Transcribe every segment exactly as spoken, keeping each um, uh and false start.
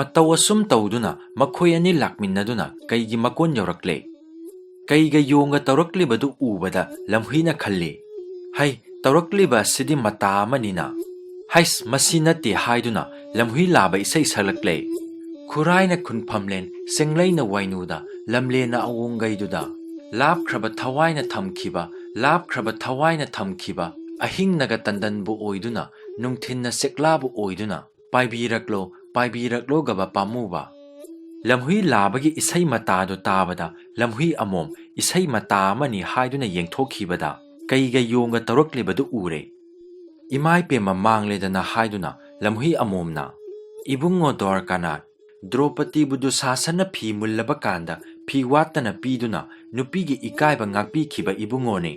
ꯃꯇꯧ ꯑꯁꯨꯝ ꯇꯧꯗꯨꯅ ꯃꯈꯣꯏ ꯑꯅꯤ ꯂꯥꯛꯃꯤꯟꯅꯗꯨꯅ ꯀꯩꯒꯤ ꯃꯀꯣꯟ ꯌꯧꯔꯛꯂꯦ꯫ ꯀꯩꯒ ꯌꯣꯡꯒ ꯇꯧꯔꯛꯂꯤꯕꯗꯨ ꯎꯕꯗ ꯂꯝꯍꯨꯏꯅ ꯈꯜꯂꯤ, "ꯍꯩ, ꯇꯧꯔꯛꯂꯤꯕ ꯑꯁꯤꯗꯤ ꯃꯇꯥ ꯑꯃꯅꯤꯅ꯫ ꯍꯩꯁ, ꯃꯁꯤ ꯅꯠꯇꯦ" ꯍꯥꯏꯗꯨꯅ ꯂꯝꯍꯨꯏ ꯂꯥꯕ ꯏꯁꯩ ꯁꯛꯂꯛꯂꯦ꯫ ꯈꯨꯔꯥꯏꯅ ꯈꯨꯟꯐꯝꯂꯦꯟ, ꯁꯦꯡꯂꯩꯅ ꯋꯥꯏꯅꯨꯗ, ꯂꯝꯂꯦꯟꯅ ꯑꯋꯣꯡꯒꯩꯗꯨꯗ꯫ ꯂꯥꯞꯈ꯭ꯔꯕ ꯊꯋꯥꯏꯅ ꯊꯝꯈꯤꯕ, ꯂꯥꯞꯈ꯭ꯔꯕ ꯊꯋꯥꯏꯅ ꯊꯝꯈꯤꯕ, ꯑꯍꯤꯡꯅꯒ ꯇꯟꯗꯟꯕꯨ ꯑꯣꯏꯗꯨꯅ, ꯅꯨꯡꯊꯤꯟꯅ ꯁꯦꯛꯂꯥꯕꯨ ꯑꯣꯏꯗꯨꯅ, "ꯄꯥꯏꯕꯤꯔꯛꯂꯣ, ꯄꯥꯏꯕꯤꯔꯛꯂꯣ" ꯒꯕ ꯄꯥꯝꯃꯨꯕ꯫ ꯂꯝꯍꯨꯏ ꯂꯥꯕꯒꯤ ꯏꯁꯩ ꯃꯇꯥꯗꯨ ꯇꯥꯕꯗ ꯂꯝꯍꯨꯏ ꯑꯃꯣꯝ ꯏꯁꯩ ꯃꯇꯥ ꯑꯃꯅꯤ ꯍꯥꯏꯗꯨꯅ ꯌꯦꯡꯊꯣꯛꯈꯤꯕꯗ ꯀꯩꯒ ꯌꯣꯡꯒ ꯇꯧꯔꯛꯂꯤꯕꯗꯨ ꯎꯔꯦ꯫ "ꯏꯃꯥꯏ ꯄꯦꯝꯃ ꯃꯥꯡꯂꯦꯗꯅ" ꯍꯥꯏꯗꯨꯅ ꯂꯝꯍꯨꯏ ꯑꯃꯣꯝꯅ, "ꯏꯕꯨꯡꯉꯣ ꯗ꯭ꯋꯥꯔꯀꯥꯅꯥꯊ, ꯗ꯭ꯔꯧꯄꯗꯤꯕꯨ ꯗꯨꯁꯥꯁꯟꯅ ꯐꯤ ꯃꯨꯜꯂꯕ ꯀꯥꯟꯗ ꯐꯤ ꯋꯥꯠꯇꯅ ꯄꯤꯗꯨꯅ ꯅꯨꯄꯤꯒꯤ ꯏꯀꯥꯏꯕ ꯉꯥꯛꯄꯤꯈꯤꯕ ꯏꯕꯨꯡꯉꯣꯅꯤ꯫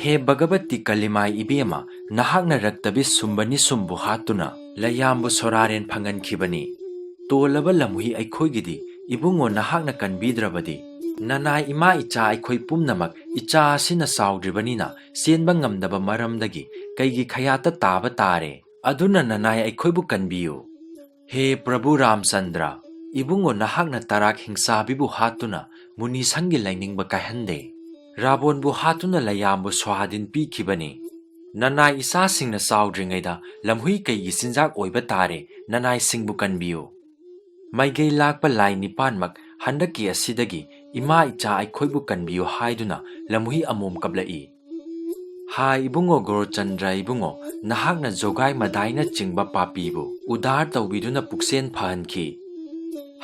ꯍꯦ ꯚꯒꯕꯇꯤ ꯀꯂꯤꯃꯥꯏ ꯏꯕꯦꯝꯃ, ꯅꯍꯥꯛꯅ ꯔꯛꯇꯕꯤ ꯁꯨꯝꯕꯅꯤ ꯁꯨꯝꯕꯨ ꯍꯥꯠꯇꯨꯅ ꯂꯌꯥꯝꯕꯨ ꯁꯣꯔꯥꯔꯦꯟ ꯐꯪꯍꯟꯈꯤꯕꯅꯤ꯫ ꯇꯣꯜꯂꯕ ꯂꯝꯍꯨꯏ ꯑꯩꯈꯣꯏꯒꯤꯗꯤ, ꯏꯕꯨꯡꯉꯣ ꯅꯍꯥꯛꯅ ꯀꯟꯕꯤꯗ꯭ꯔꯕꯗꯤ, ꯅꯅꯥꯏ ꯏꯃꯥ ꯏꯆꯥ ꯑꯩꯈꯣꯏ ꯄꯨꯝꯅꯃꯛ ꯏꯆꯥ ꯑꯁꯤꯅ ꯆꯥꯎꯗ꯭ꯔꯤꯕꯅꯤꯅ ꯆꯦꯟꯕ ꯉꯝꯗꯕ ꯃꯔꯝꯗꯒꯤ ꯀꯩꯒꯤ ꯈꯌꯥꯠꯇ ꯇꯥꯕ ꯇꯥꯔꯦ꯫ ꯑꯗꯨꯅ ꯅꯅꯥꯏ ꯑꯩꯈꯣꯏꯕꯨ ꯀꯟꯕꯤꯌꯨ"꯫ ꯍꯦ ꯄ꯭ꯔꯚꯨ ꯔꯥꯝꯆꯟꯗ꯭ꯔ, ꯏꯕꯨꯡꯉꯣ ꯅꯍꯥꯛꯅ ꯇꯔꯥꯛ ꯍꯤꯡꯆꯥꯕꯤꯕꯨ ꯍꯥꯠꯇꯨꯅ ꯃꯨꯅꯤ ꯁꯪꯒꯤ ꯂꯥꯏꯅꯤꯡꯕ ꯀꯥꯏꯍꯟꯗꯦ꯫ ꯔꯥꯕꯣꯟꯕꯨ ꯍꯥꯠꯇꯨꯅ ꯂꯌꯥꯝꯕꯨ ꯁ꯭ꯋꯥꯍꯥꯗꯤꯟ ꯄꯤꯈꯤꯕꯅꯤ꯫ ꯅꯅꯥꯏ ꯏꯆꯥꯁꯤꯡꯅ ꯆꯥꯎꯗ꯭ꯔꯤꯉꯩꯗ ꯂꯝꯍꯨꯏ ꯀꯩꯒꯤ ꯆꯤꯟꯖꯥꯛ ꯑꯣꯏꯕ ꯇꯥꯔꯦ, ꯅꯅꯥꯏꯁꯤꯡꯕꯨ ꯀꯟꯕꯤꯌꯨ꯫ ꯃꯥꯏꯒꯩ ꯂꯥꯛꯄ ꯂꯥꯏ ꯅꯤꯄꯥꯟꯃꯛ ꯍꯟꯗꯛꯀꯤ ꯑꯁꯤꯗꯒꯤ ꯏꯃꯥ ꯏꯆꯥ ꯑꯩꯈꯣꯏꯕꯨ ꯀꯟꯕꯤꯌꯨ ꯍꯥꯏꯗꯨꯅ ꯂꯝꯍꯨꯏ ꯑꯃꯣꯝ ꯀꯞꯂꯛꯏ꯫ ꯍꯥꯏ ꯏꯕꯨꯡꯉꯣ ꯒꯣꯔꯆꯟꯗ꯭ꯔ ꯏꯕꯨꯡꯉꯣ, ꯅꯍꯥꯛꯅ ꯖꯣꯒꯥꯏ ꯃꯗꯥꯏꯅꯆꯤꯡꯕ ꯄꯥꯄꯤꯕꯨ ꯎꯗꯥꯔ ꯇꯧꯕꯤꯗꯨꯅ ꯄꯨꯛꯆꯦꯟ ꯐꯍꯟꯈꯤ꯫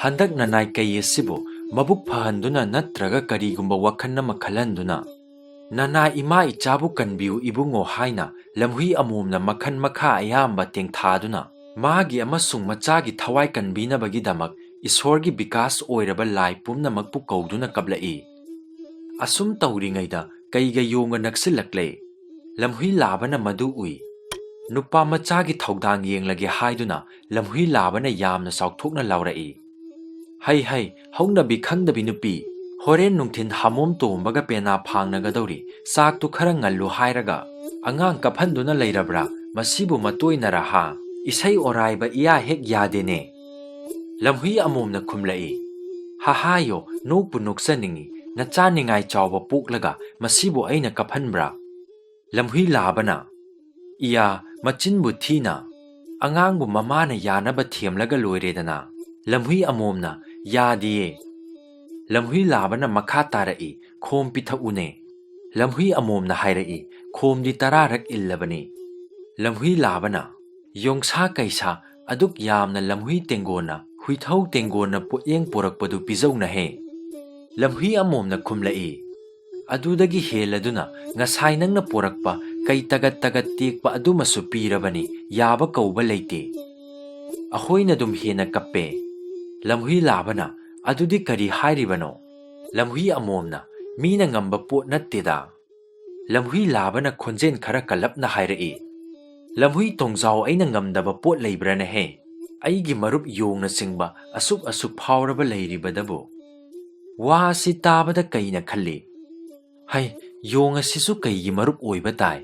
ꯍꯟꯗꯛ ꯅꯅꯥꯏ ꯀꯩ ꯑꯁꯤꯕꯨ ꯃꯕꯨꯛ ꯐꯍꯟꯗꯨꯅ ꯅꯠꯇ꯭ꯔꯒ ꯀꯔꯤꯒꯨꯝꯕ ꯋꯥꯈꯜ ꯑꯃ ꯈꯜꯍꯟꯗꯨꯅ, "ꯅꯅꯥꯏ ꯏꯃꯥ ꯏꯆꯥꯕꯨ ꯀꯟꯕꯤꯌꯨ ꯏꯕꯨꯡꯉꯣ" ꯍꯥꯏꯅ ꯂꯝꯍꯨꯏ ꯑꯃꯣꯝꯅ ꯃꯈꯟ ꯃꯈꯥ ꯑꯌꯥꯝꯕ ꯇꯦꯡꯊꯥꯗꯨꯅ ꯃꯥꯒꯤ ꯑꯃꯁꯨꯡ ꯃꯆꯥꯒꯤ ꯊꯋꯥꯏ ꯀꯟꯕꯤꯅꯕꯒꯤꯗꯃꯛ ꯏꯁꯣꯔꯒꯤ ꯕꯤꯀꯥꯁ ꯑꯣꯏꯔꯕ ꯂꯥꯏ ꯄꯨꯝꯅꯃꯛꯄꯨ ꯀꯧꯗꯨꯅ ꯀꯞꯂꯛꯏ꯫ ꯑꯁꯨꯝ ꯇꯧꯔꯤꯉꯩꯗ ꯀꯩꯒ ꯌꯣꯡꯒ ꯅꯛꯁꯤꯜꯂꯛꯂꯦ꯫ ꯂꯝꯍꯨꯏ ꯂꯥꯕꯅ ꯃꯗꯨ ꯎꯏ꯫ ꯅꯨꯄꯥ ꯃꯆꯥꯒꯤ ꯊꯧꯗꯥꯡ ꯌꯦꯡꯂꯒꯦ ꯍꯥꯏꯗꯨꯅ ꯂꯝꯍꯨꯏ ꯂꯥꯕꯅ ꯌꯥꯝꯅ ꯆꯥꯎꯊꯣꯛꯅ ꯂꯥꯎꯔꯛꯏ꯫ "ꯍꯩ ꯍꯩ, ꯍꯧꯅꯕꯤ ꯈꯪꯗꯕꯤ ꯅꯨꯄꯤ, ꯍꯣꯔꯦꯟ ꯅꯨꯡꯊꯤꯟ ꯍꯥꯃꯣꯝ ꯇꯣꯝꯕꯒ ꯄꯦꯅꯥ ꯐꯥꯡꯅꯒꯗꯧꯔꯤ, ꯆꯥꯛꯇꯨ ꯈꯔ ꯉꯜꯂꯨ ꯍꯥꯏꯔꯒ ꯑꯉꯥꯡ ꯀꯞꯍꯟꯗꯨꯅ ꯂꯩꯔꯕ꯭ꯔꯥ? ꯃꯁꯤꯕꯨ ꯃꯇꯣꯏꯅꯔ ꯍꯥ? ꯏꯁꯩ ꯑꯣꯔꯥꯏꯕ ꯏꯌꯥ ꯍꯦꯛ ꯌꯥꯗꯦꯅꯦ"꯫ ꯂꯝꯍꯨꯏ ꯑꯃꯣꯝꯅ ꯈꯨꯝꯂꯛꯏ, "ꯍꯥꯍꯥꯌꯣ, ꯅꯣꯛꯄꯨ ꯅꯣꯛꯆꯅꯤꯡꯏ, ꯅꯆꯥ ꯅꯤꯡꯉꯥꯏ ꯆꯥꯎꯕ ꯄꯣꯛꯂꯒ ꯃꯁꯤꯕꯨ ꯑꯩꯅ ꯀꯞꯍꯟꯕ꯭ꯔꯥ?" ꯂꯝꯍꯨꯏ ꯂꯥꯕꯅ, "ꯏꯌꯥ, ꯃꯆꯤꯟꯕꯨ ꯊꯤꯅ, ꯑꯉꯥꯡꯕꯨ ꯃꯃꯥꯅ ꯌꯥꯅꯕ ꯊꯦꯝꯂꯒ ꯂꯣꯏꯔꯦꯗꯅ"꯫ ꯂꯝꯍꯨꯏ ꯑꯃꯣꯝꯅ, "ꯌꯥꯗꯤꯌꯦ"꯫ ꯂꯝꯍꯨꯏ ꯂꯥꯕꯅ ꯃꯈꯥ ꯇꯥꯔꯛꯏ, "ꯈꯣꯝ ꯄꯤꯊꯛꯎꯅꯦ"꯫ ꯂꯝꯍꯨꯏ ꯑꯃꯣꯝꯅ ꯍꯥꯏꯔꯛꯏ, "ꯈꯣꯝꯗꯤ ꯇꯔꯥꯔꯛ ꯏꯜꯂꯕꯅꯤ"꯫ ꯂꯝꯍꯨꯏ ꯂꯥꯕꯅ, "ꯌꯣꯡꯁꯥ ꯀꯩꯁꯥ ꯑꯗꯨꯛ ꯌꯥꯝꯅ ꯂꯝꯍꯨꯏ ꯇꯦꯡꯒꯣꯟꯅ, ꯍꯨꯏꯊꯧ ꯇꯦꯡꯒꯣꯟꯅ ꯄꯣꯠꯌꯦꯡ ꯄꯨꯔꯛꯄꯗꯨ ꯄꯤꯖꯧꯅꯍꯦ"꯫ ꯂꯝꯍꯨꯏ ꯑꯃꯣꯝꯅ ꯈꯨꯝꯂꯛꯏ, "ꯑꯗꯨꯗꯒꯤ ꯍꯦꯜꯂꯗꯨꯅ ꯉꯁꯥꯏ ꯅꯪꯅ ꯄꯨꯔꯛꯄ ꯀꯩ ꯇꯒꯠ ꯇꯒꯠ ꯇꯦꯛꯄ ꯑꯗꯨꯃꯁꯨ ꯄꯤꯔꯕꯅꯤ, ꯌꯥꯕ ꯀꯧꯕ ꯂꯩꯇꯦ"꯫ ꯑꯍꯣꯏꯅ ꯑꯗꯨꯝ ꯍꯦꯟꯅ ꯀꯞꯄꯦ꯫ ꯂꯝꯍꯨꯏ ꯂꯥꯕꯅ, "ꯑꯗꯨꯗꯤ ꯀꯔꯤ ꯍꯥꯏꯔꯤꯕꯅꯣ?" ꯂꯝꯍꯨꯏ ꯑꯃꯣꯝꯅ, "ꯃꯤꯅ ꯉꯝꯕ ꯄꯣꯠ ꯅꯠꯇꯦꯗ"꯫ ꯂꯝꯍꯨꯏ ꯂꯥꯕꯅ ꯈꯣꯟꯖꯦꯜ ꯈꯔ ꯀꯜꯂꯞꯅ ꯍꯥꯏꯔꯛꯏ, "ꯂꯝꯍꯨꯏ ꯇꯣꯡꯖꯥꯎ, ꯑꯩꯅ ꯉꯝꯗꯕ ꯄꯣꯠ ꯂꯩꯕ꯭ꯔꯥꯅꯦꯍꯦ? ꯑꯩꯒꯤ ꯃꯔꯨꯞ ꯌꯣꯡꯅꯆꯤꯡꯕ ꯑꯁꯨꯛ ꯑꯁꯨꯛ ꯐꯥꯎꯔꯕ ꯂꯩꯔꯤꯕꯗꯕꯨ"꯫ ꯋꯥ ꯑꯁꯤ ꯇꯥꯕꯗ ꯀꯩꯅ ꯈꯜꯂꯤ, "ꯍꯩ, ꯌꯣꯡ ꯑꯁꯤꯁꯨ ꯀꯩꯒꯤ ꯃꯔꯨꯞ ꯑꯣꯏꯕ ꯇꯥꯏ?"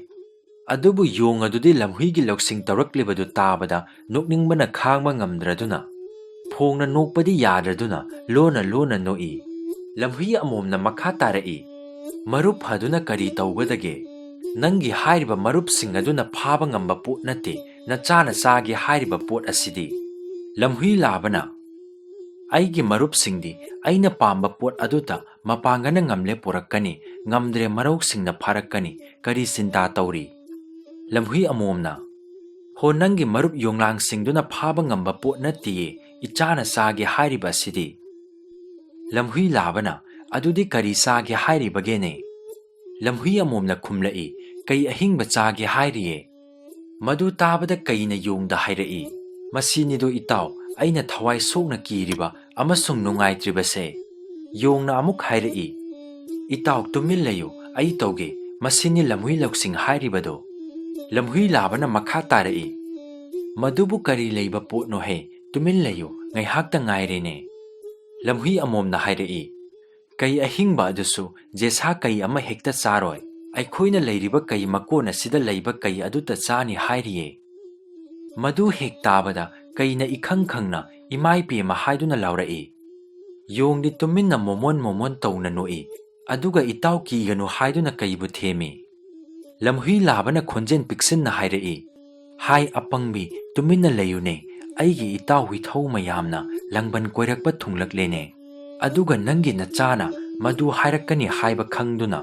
ꯑꯗꯨꯕꯨ ꯌꯣꯡ ꯑꯗꯨꯗꯤ ꯂꯝꯍꯨꯏꯒꯤ ꯂꯧꯁꯤꯡ ꯇꯧꯔꯛꯂꯤꯕꯗꯨ ꯇꯥꯕꯗ ꯅꯣꯛꯅꯤꯡꯕꯅ ꯈꯥꯡꯕ ꯉꯝꯗ꯭ꯔꯗꯨꯅ, ꯐꯣꯡꯅ ꯅꯣꯛꯄꯗꯤ ꯌꯥꯗ꯭ꯔꯗꯨꯅ ꯂꯣꯟꯅ ꯂꯣꯟꯅ ꯅꯣꯛꯏ꯫ ꯂꯝꯍꯨꯏ ꯑꯃꯣꯝꯅ ꯃꯈꯥ ꯇꯥꯔꯛꯏ, "ꯃꯔꯨꯞ ꯐꯗꯨꯅ ꯀꯔꯤ ꯇꯧꯒꯗꯒꯦ? ꯅꯪꯒꯤ ꯍꯥꯏꯔꯤꯕ ꯃꯔꯨꯞꯁꯤꯡ ꯑꯗꯨꯅ ꯐꯥꯕ ꯉꯝꯕ ꯄꯣꯠ ꯅꯠꯇꯦ, ꯅꯆꯥꯅ ꯆꯥꯒꯦ ꯍꯥꯏꯔꯤꯕ ꯄꯣꯠ ꯑꯁꯤꯗꯤ"꯫ ꯂꯝꯍꯨꯏ ꯂꯥꯕꯅ, "ꯑꯩꯒꯤ ꯃꯔꯨꯞꯁꯤꯡꯗꯤ ꯑꯩꯅ ꯄꯥꯝꯕ ꯄꯣꯠ ꯑꯗꯨꯇ ꯃꯄꯥꯡꯒꯅ ꯉꯝꯂꯦ ꯄꯨꯔꯛꯀꯅꯤ, ꯉꯝꯗ꯭ꯔꯦ ꯃꯔꯧꯁꯤꯡꯅ ꯐꯥꯔꯛꯀꯅꯤ, ꯀꯔꯤ ꯆꯤꯟꯇꯥ ꯇꯧꯔꯤ?" ꯂꯝꯍꯨꯏ ꯑꯃꯣꯝꯅ, "ꯍꯣ, ꯅꯪꯒꯤ ꯃꯔꯨꯞ ꯌꯣꯡꯂꯥꯡꯁꯤꯡꯗꯨꯅ ꯐꯥꯕ ꯉꯝꯕ ꯄꯣꯠ ꯅꯠꯇꯤꯌꯦ, ꯏꯆꯥꯅ ꯆꯥꯒꯦ ꯍꯥꯏꯔꯤꯕ ꯑꯁꯤꯗꯤ"꯫ ꯂꯝꯍꯨꯏ ꯂꯥꯕꯅ, "ꯑꯗꯨꯗꯤ ꯀꯔꯤ ꯆꯥꯒꯦ ꯍꯥꯏꯔꯤꯕꯒꯦꯅꯦ?" ꯂꯝꯍꯨꯏ ꯑꯃꯣꯝꯅ ꯈꯨꯝꯂꯛꯏ, "ꯀꯩ ꯑꯍꯤꯡꯕ ꯆꯥꯒꯦ ꯍꯥꯏꯔꯤꯌꯦ"꯫ ꯃꯗꯨ ꯇꯥꯕꯗ ꯀꯩꯅ ꯌꯣꯡꯗ ꯍꯥꯏꯔꯛꯏ, "ꯃꯁꯤꯅꯤꯗꯣ ꯏꯇꯥꯎ, ꯑꯩꯅ ꯊꯋꯥꯏ ꯁꯣꯛꯅ ꯀꯤꯔꯤꯕ ꯑꯃꯁꯨꯡ ꯅꯨꯡꯉꯥꯏꯇ꯭ꯔꯤꯕꯁꯦ"꯫ ꯌꯣꯡꯅ ꯑꯃꯨꯛ ꯍꯥꯏꯔꯛꯏ, "ꯏꯇꯥꯎ, ꯇꯨꯃꯤꯟ ꯂꯩꯌꯨ, ꯑꯩ ꯇꯧꯒꯦ, ꯃꯁꯤꯅꯤ ꯂꯝꯍꯨꯏ ꯂꯧꯁꯤꯡ ꯍꯥꯏꯔꯤꯕꯗꯣ"꯫ ꯂꯝꯍꯨꯏ ꯂꯥꯕꯅ ꯃꯈꯥ ꯇꯥꯔꯛꯏ, "ꯃꯗꯨꯕꯨ ꯀꯔꯤ ꯂꯩꯕ ꯄꯣꯠꯅꯣꯍꯦ? ꯇꯨꯃꯤꯟ ꯂꯩꯌꯨ, ꯉꯥꯏꯍꯥꯛꯇ ꯉꯥꯏꯔꯦꯅꯦ"꯫ ꯂꯝꯍꯨꯏ ꯑꯃꯣꯝꯅ ꯍꯥꯏꯔꯛꯏ, "ꯀꯩ ꯑꯍꯤꯡꯕ ꯑꯗꯨꯁꯨ ꯖꯦꯁꯥ ꯀꯩ ꯑꯃ ꯍꯦꯛꯇ ꯆꯥꯔꯣꯏ꯫ ꯑꯩꯈꯣꯏꯅ ꯂꯩꯔꯤꯕ ꯀꯩ ꯃꯀꯣꯟ ꯑꯁꯤꯗ ꯂꯩꯕ ꯀꯩ ꯑꯗꯨꯇ ꯆꯥꯅꯤ ꯍꯥꯏꯔꯤꯌꯦ"꯫ ꯃꯗꯨ ꯍꯦꯛ ꯇꯥꯕꯗ ꯀꯩꯅ ꯏꯈꯪ ꯈꯪꯅ "ꯏꯃꯥꯏ ꯄꯦꯝꯃ" ꯍꯥꯏꯗꯨꯅ ꯂꯥꯎꯔꯛꯏ꯫ ꯌꯣꯡꯗꯤ ꯇꯨꯃꯤꯟꯅ ꯃꯣꯃꯣꯟ ꯃꯣꯃꯣꯟ ꯇꯧꯅ ꯅꯣꯛꯏ꯫ ꯑꯗꯨꯒ "ꯏꯇꯥꯎ ꯀꯤꯒꯅꯨ" ꯍꯥꯏꯗꯨꯅ ꯀꯩꯕꯨ ꯊꯦꯝꯃꯤ꯫ ꯂꯝꯍꯨꯏ ꯂꯥꯕꯅ ꯈꯣꯟꯖꯦꯜ ꯄꯤꯛꯁꯤꯟꯅ ꯍꯥꯏꯔꯛꯏ, "ꯍꯥꯏ ꯑꯄꯪꯕꯤ, ꯇꯨꯃꯤꯟꯅ ꯂꯩꯌꯨꯅꯦ, ꯑꯩꯒꯤ ꯏꯇꯥꯎ ꯍꯨꯏꯊꯧ ꯃꯌꯥꯝꯅ ꯂꯪꯕꯟ ꯀꯣꯏꯔꯛꯄ ꯊꯨꯡꯂꯛꯂꯦꯅꯦ꯫ ꯑꯗꯨꯒ ꯅꯪꯒꯤ ꯅꯆꯥꯅ ꯃꯗꯨ ꯍꯥꯏꯔꯛꯀꯅꯤ ꯍꯥꯏꯕ ꯈꯪꯗꯨꯅ,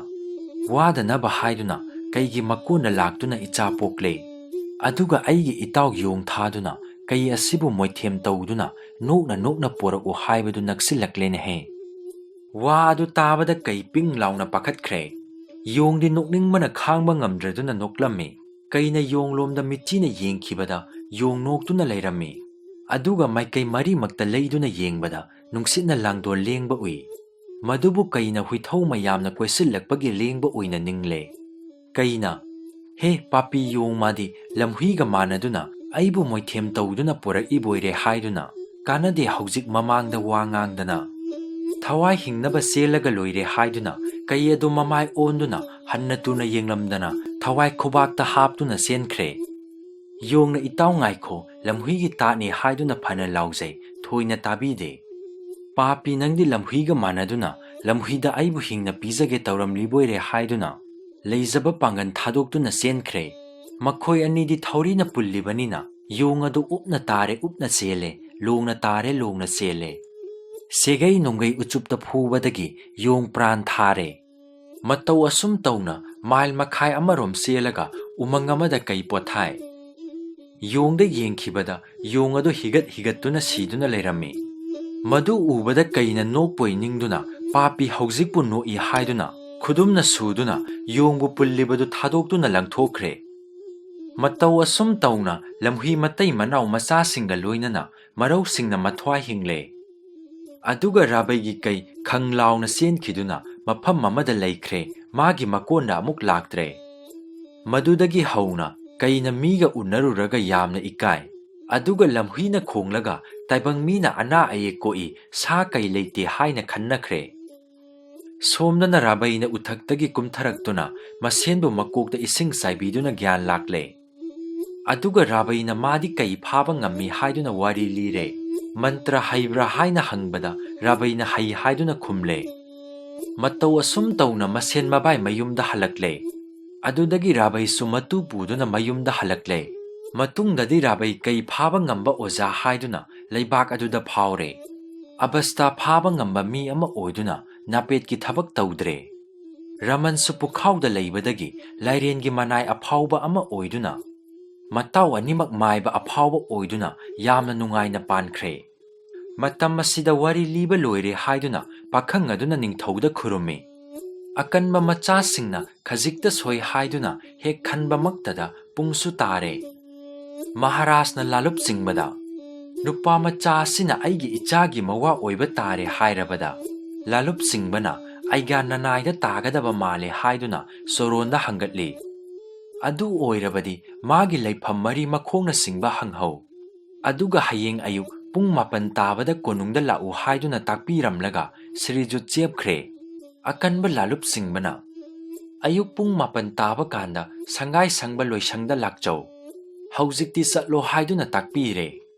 ꯋꯥꯗꯅꯕ ꯍꯥꯏꯗꯨꯅ ꯀꯩꯒꯤ ꯃꯀꯣꯟꯗ ꯂꯥꯛꯇꯨꯅ ꯏꯆꯥ ꯄꯣꯛꯂꯦ? ꯑꯗꯨꯒ ꯑꯩꯒꯤ ꯏꯇꯥꯎ ꯌꯣꯡ ꯊꯥꯗꯨꯅ ꯀꯩ ꯑꯁꯤꯕꯨ ꯃꯣꯏꯊꯦꯝ ꯇꯧꯗꯨꯅ ꯅꯣꯛꯅ ꯅꯣꯛꯅ ꯄꯣꯔꯛꯎ ꯍꯥꯏꯕꯗꯨ ꯅꯛꯁꯤꯜꯂꯛꯂꯦꯅꯦꯍꯦ"꯫ ꯋꯥ ꯑꯗꯨ ꯇꯥꯕꯗ ꯀꯩ ꯄꯤꯡ ꯂꯥꯎꯅ ꯄꯥꯈꯠꯈ꯭ꯔꯦ꯫ ꯌꯣꯡꯗꯤ ꯅꯣꯛꯅꯤꯡꯕꯅ ꯈꯥꯡꯕ ꯉꯝꯗ꯭ꯔꯗꯨꯅ ꯅꯣꯛꯂꯝꯃꯤ꯫ ꯀꯩꯅ ꯌꯣꯡꯂꯣꯝꯗ ꯃꯤꯠꯆꯤꯅ ꯌꯦꯡꯈꯤꯕꯗ ꯌꯣꯡ ꯅꯣꯛꯇꯨꯅ ꯂꯩꯔꯝꯃꯤ꯫ ꯑꯗꯨꯒ ꯃꯥꯏꯀꯩ ꯃꯔꯤꯃꯛꯇ ꯂꯩꯗꯨꯅ ꯌꯦꯡꯕꯗ ꯅꯨꯡꯁꯤꯠꯅ ꯂꯥꯡꯗꯣꯜ ꯂꯦꯡꯕ ꯎꯏ꯫ ꯃꯗꯨꯕꯨ ꯀꯩꯅ ꯍꯨꯏꯊꯧ ꯃꯌꯥꯝꯅ ꯀꯣꯏꯁꯤꯜꯂꯛꯄꯒꯤ ꯂꯦꯡꯕ ꯑꯣꯏꯅ ꯅꯤꯡꯂꯦ꯫ ꯀꯩꯅ, "ꯍꯦ ꯄꯥꯄꯤ ꯌꯣꯡ, ꯃꯥꯗꯤ ꯂꯝꯍꯨꯏꯒ ꯃꯥꯟꯅꯗꯨꯅ ꯑꯩꯕꯨ ꯃꯣꯏꯊꯦꯝ ꯇꯧꯗꯨꯅ ꯄꯨꯔꯛꯏꯕꯣꯏꯔꯦ" ꯍꯥꯏꯗꯨꯅ, ꯀꯥꯟꯅꯗꯦ ꯍꯧꯖꯤꯛ ꯃꯃꯥꯡꯗ ꯋꯥ ꯉꯥꯡꯗꯅ, ꯊꯋꯥꯏ ꯍꯤꯡꯅꯕ ꯆꯦꯜꯂꯒ ꯂꯣꯏꯔꯦ ꯍꯥꯏꯗꯨꯅ ꯀꯩ ꯑꯗꯨ ꯃꯃꯥꯏ ꯑꯣꯟꯗꯨꯅ ꯍꯟꯅ ꯇꯨꯅ ꯌꯦꯡꯂꯝꯗꯅ ꯊꯋꯥꯏ ꯈꯨꯕꯥꯛꯇ ꯍꯥꯞꯇꯨꯅ ꯆꯦꯟꯈ꯭ꯔꯦ꯫ ꯌꯣꯡꯅ "ꯏꯇꯥꯎ ꯉꯥꯏꯈꯣ, ꯂꯝꯍꯨꯏꯒꯤ ꯇꯥꯠꯅꯤ" ꯍꯥꯏꯗꯨꯅ ꯐꯅ ꯂꯥꯎꯖꯩ, ꯊꯣꯏꯅ ꯇꯥꯕꯤꯗꯦ꯫ "ꯄꯥꯄꯤ, ꯅꯪꯗꯤ ꯂꯝꯍꯨꯏꯒ ꯃꯥꯟꯅꯗꯨꯅ ꯂꯝꯍꯨꯏꯗ ꯑꯩꯕꯨ ꯍꯤꯡꯅ ꯄꯤꯖꯒꯦ ꯇꯧꯔꯝꯂꯤꯕꯣꯏꯔꯦ" ꯍꯥꯏꯗꯨꯅ ꯂꯩꯖꯕ ꯄꯥꯡꯒꯜ ꯊꯥꯗꯣꯛꯇꯨꯅ ꯆꯦꯟꯈ꯭ꯔꯦ꯫ ꯃꯈꯣꯏ ꯑꯅꯤꯗꯤ ꯊꯧꯔꯤꯅ ꯄꯨꯜꯂꯤꯕꯅꯤꯅ ꯌꯣꯡ ꯑꯗꯨ ꯎꯞꯅ ꯇꯥꯔꯦ ꯎꯞꯅ ꯆꯦꯜꯂꯦ, ꯂꯣꯡꯅ ꯇꯥꯔꯦ ꯂꯣꯡꯅ ꯆꯦꯜꯂꯦ꯫ ꯁꯦꯒꯩ ꯅꯣꯡꯒꯩ ꯎꯆꯨꯞꯇ ꯐꯨꯕꯗꯒꯤ ꯌꯣꯡ ꯄ꯭ꯔꯥꯟ ꯊꯥꯔꯦ꯫ ꯃꯇꯧ ꯑꯁꯨꯝ ꯇꯧꯅ ꯃꯥꯏꯜ ꯃꯈꯥꯏ ꯑꯃꯔꯣꯝ ꯆꯦꯜꯂꯒ ꯎꯃꯪ ꯑꯃꯗ ꯀꯩ ꯄꯣꯊꯥꯏ꯫ ꯌꯣꯡꯗ ꯌꯦꯡꯈꯤꯕꯗ ꯌꯣꯡ ꯑꯗꯨ ꯍꯤꯒꯠ ꯍꯤꯒꯠꯇꯨꯅ ꯁꯤꯗꯨꯅ ꯂꯩꯔꯝꯃꯤ꯫ ꯃꯗꯨ ꯎꯕꯗ ꯀꯩꯅ ꯅꯣꯛꯄꯣꯏ ꯅꯤꯡꯗꯨꯅ "ꯄꯥꯄꯤ ꯍꯧꯖꯤꯛꯄꯨ ꯅꯣꯛꯏ" ꯍꯥꯏꯗꯨꯅ ꯈꯨꯗꯨꯝꯅ ꯁꯨꯗꯨꯅ ꯌꯣꯡꯕꯨ ꯄꯨꯜꯂꯤꯕꯗꯨ ꯊꯥꯗꯣꯛꯇꯨꯅ ꯂꯪꯊꯣꯛꯈ꯭ꯔꯦ꯫ ꯃꯇꯧ ꯑꯁꯨꯝ ꯇꯧꯅ ꯂꯝꯍꯨꯏ ꯃꯇꯩ ꯃꯅꯥꯎ ꯃꯆꯥꯁꯤꯡꯒ ꯂꯣꯏꯅꯅ ꯃꯔꯧꯁꯤꯡꯅ ꯃꯊ꯭ꯋꯥꯏ ꯍꯤꯡꯂꯦ꯫ ꯑꯗꯨꯒ ꯔꯥꯕꯩꯒꯤ ꯀꯩ ꯈꯪ ꯂꯥꯎꯅ ꯆꯦꯟꯈꯤꯗꯨꯅ ꯃꯐꯝ ꯑꯃꯗ ꯂꯩꯈ꯭ꯔꯦ, ꯃꯥꯒꯤ ꯃꯀꯣꯟꯗ ꯑꯃꯨꯛ ꯂꯥꯛꯇ꯭ꯔꯦ꯫ ꯃꯗꯨꯗꯒꯤ ꯍꯧꯅ ꯀꯩꯅ ꯃꯤꯒ ꯎꯅꯔꯨꯔꯒ ꯌꯥꯝꯅ ꯏꯀꯥꯏ꯫ ꯑꯗꯨꯒ ꯂꯝꯍꯨꯏꯅ ꯈꯣꯡꯂꯒ ꯇꯥꯏꯕꯪ ꯃꯤꯅ ꯑꯅꯥ ꯑꯌꯦꯛ ꯀꯣꯛꯏ, ꯁꯥ ꯀꯩ ꯂꯩꯇꯦ ꯍꯥꯏꯅ ꯈꯟꯅꯈ꯭ꯔꯦ꯫ ꯁꯣꯝꯗꯅ ꯔꯥꯕꯩꯅ ꯎꯊꯛꯇꯒꯤ ꯀꯨꯝꯊꯔꯛꯇꯨꯅ ꯃꯁꯦꯟꯕꯨ ꯃꯀꯣꯛꯇ ꯏꯁꯤꯡ ꯆꯥꯏꯕꯤꯗꯨꯅ ꯒ꯭ꯌꯥꯟ ꯂꯥꯛꯂꯦ꯫ ꯑꯗꯨꯒ ꯔꯥꯕꯩꯅ ꯃꯥꯗꯤ ꯀꯩ ꯐꯥꯕ ꯉꯝꯃꯤ ꯍꯥꯏꯗꯨꯅ ꯋꯥꯔꯤ ꯂꯤꯔꯦ꯫ ꯃꯟꯇ꯭ꯔ ꯍꯩꯕ꯭ꯔꯥ ꯍꯥꯏꯅ ꯍꯪꯕꯗ ꯔꯥꯕꯩꯅ ꯍꯩ ꯍꯥꯏꯗꯨꯅ ꯈꯨꯝꯂꯦ꯫ ꯃꯇꯧ ꯑꯁꯨꯝ ꯇꯧꯅ ꯃꯁꯦꯟ ꯃꯕꯥꯏ ꯃꯌꯨꯝꯗ ꯍꯜꯂꯛꯂꯦ꯫ ꯑꯗꯨꯗꯒꯤ ꯔꯥꯕꯩꯁꯨ ꯃꯇꯨ ꯄꯨꯗꯨꯅ ꯃꯌꯨꯝꯗ ꯍꯜꯂꯛꯂꯦ꯫ ꯃꯇꯨꯡꯗꯗꯤ ꯔꯥꯕꯩ ꯀꯩ ꯐꯥꯕ ꯉꯝꯕ ꯑꯣꯖꯥ ꯍꯥꯏꯗꯨꯅ ꯂꯩꯕꯥꯛ ꯑꯗꯨꯗ ꯐꯥꯎꯔꯦ꯫ ꯑꯕꯁꯇꯥ ꯐꯥꯕ ꯉꯝꯕ ꯃꯤ ꯑꯃ ꯑꯣꯏꯗꯨꯅ ꯅꯥꯄꯦꯠꯀꯤ ꯊꯕꯛ ꯇꯧꯗ꯭ꯔꯦ꯫ ꯔꯃꯟꯁꯨ ꯄꯨꯈꯥꯎꯗ ꯂꯩꯕꯗꯒꯤ ꯂꯥꯏꯔꯦꯟꯒꯤ ꯃꯅꯥꯏ ꯑꯐꯥꯎꯕ ꯑꯃ ꯑꯣꯏꯗꯨꯅ ꯃꯇꯥꯎ ꯑꯅꯤꯃꯛ ꯃꯥꯏꯕ ꯑꯐꯥꯎꯕ ꯑꯣꯏꯗꯨꯅ ꯌꯥꯝꯅ ꯅꯨꯡꯉꯥꯏꯅ ꯄꯥꯟꯈ꯭ꯔꯦ꯫ ꯃꯇꯝ ꯑꯁꯤꯗ ꯋꯥꯔꯤ ꯂꯤꯕ ꯂꯣꯏꯔꯦ ꯍꯥꯏꯗꯨꯅ ꯄꯥꯈꯪ ꯑꯗꯨꯅ ꯅꯤꯡꯊꯧꯗ ꯈꯨꯔꯨꯝꯃꯤ꯫ ꯑꯀꯟꯕ ꯃꯆꯥꯁꯤꯡꯅ ꯈꯖꯤꯛꯇ ꯁꯣꯏ ꯍꯥꯏꯗꯨꯅ ꯍꯦꯛ ꯈꯟꯕꯃꯛꯇꯗ ꯄꯨꯡꯁꯨ ꯇꯥꯔꯦ꯫ ꯃꯍꯥꯔꯥꯖꯅ ꯂꯥꯂꯨꯞ ꯆꯤꯡꯕꯗ, "ꯅꯨꯄꯥ ꯃꯆꯥ ꯑꯁꯤꯅ ꯑꯩꯒꯤ ꯏꯆꯥꯒꯤ ꯃꯋꯥ ꯑꯣꯏꯕ ꯇꯥꯔꯦ" ꯍꯥꯏꯔꯕꯗ, ꯂꯥꯂꯨꯞ ꯆꯤꯡꯕꯅ, "ꯑꯩꯒ ꯅꯅꯥꯏꯗ ꯇꯥꯒꯗꯕ ꯃꯥꯜꯂꯦ" ꯍꯥꯏꯗꯨꯅ ꯁꯣꯔꯣꯟꯗ ꯍꯪꯒꯠꯂꯤ꯫ "ꯑꯗꯨ ꯑꯣꯏꯔꯕꯗꯤ ꯃꯥꯒꯤ ꯂꯩꯐꯝ ꯃꯔꯤ ꯃꯈꯣꯡꯅ ꯆꯤꯡꯕ ꯍꯪꯍꯧ꯫ ꯑꯗꯨꯒ ꯍꯌꯦꯡ ꯑꯌꯨꯛ ꯄꯨꯡ ꯃꯥꯄꯟ ꯇꯥꯕꯗ ꯀꯣꯅꯨꯡꯗ ꯂꯥꯛꯎ" ꯍꯥꯏꯗꯨꯅ ꯇꯥꯛꯄꯤꯔꯝꯂꯒ ꯁ꯭ꯔꯤꯖꯨꯠ ꯆꯦꯞꯈ꯭ꯔꯦ꯫ ꯑꯀꯟꯕ ꯂꯥꯂꯨꯞ ꯆꯤꯡꯕꯅ, "ꯑꯌꯨꯛ ꯄꯨꯡ ꯃꯥꯄꯟ ꯇꯥꯕ ꯀꯥꯟꯗ ꯁꯪꯒꯥꯏ ꯁꯪꯕ ꯂꯣꯏꯁꯪꯗ ꯂꯥꯛꯆꯧ꯫ ꯍꯧꯖꯤꯛꯇꯤ ꯆꯠꯂꯣ" ꯍꯥꯏꯗꯨꯅ ꯇꯥꯛꯄꯤꯔꯦ꯫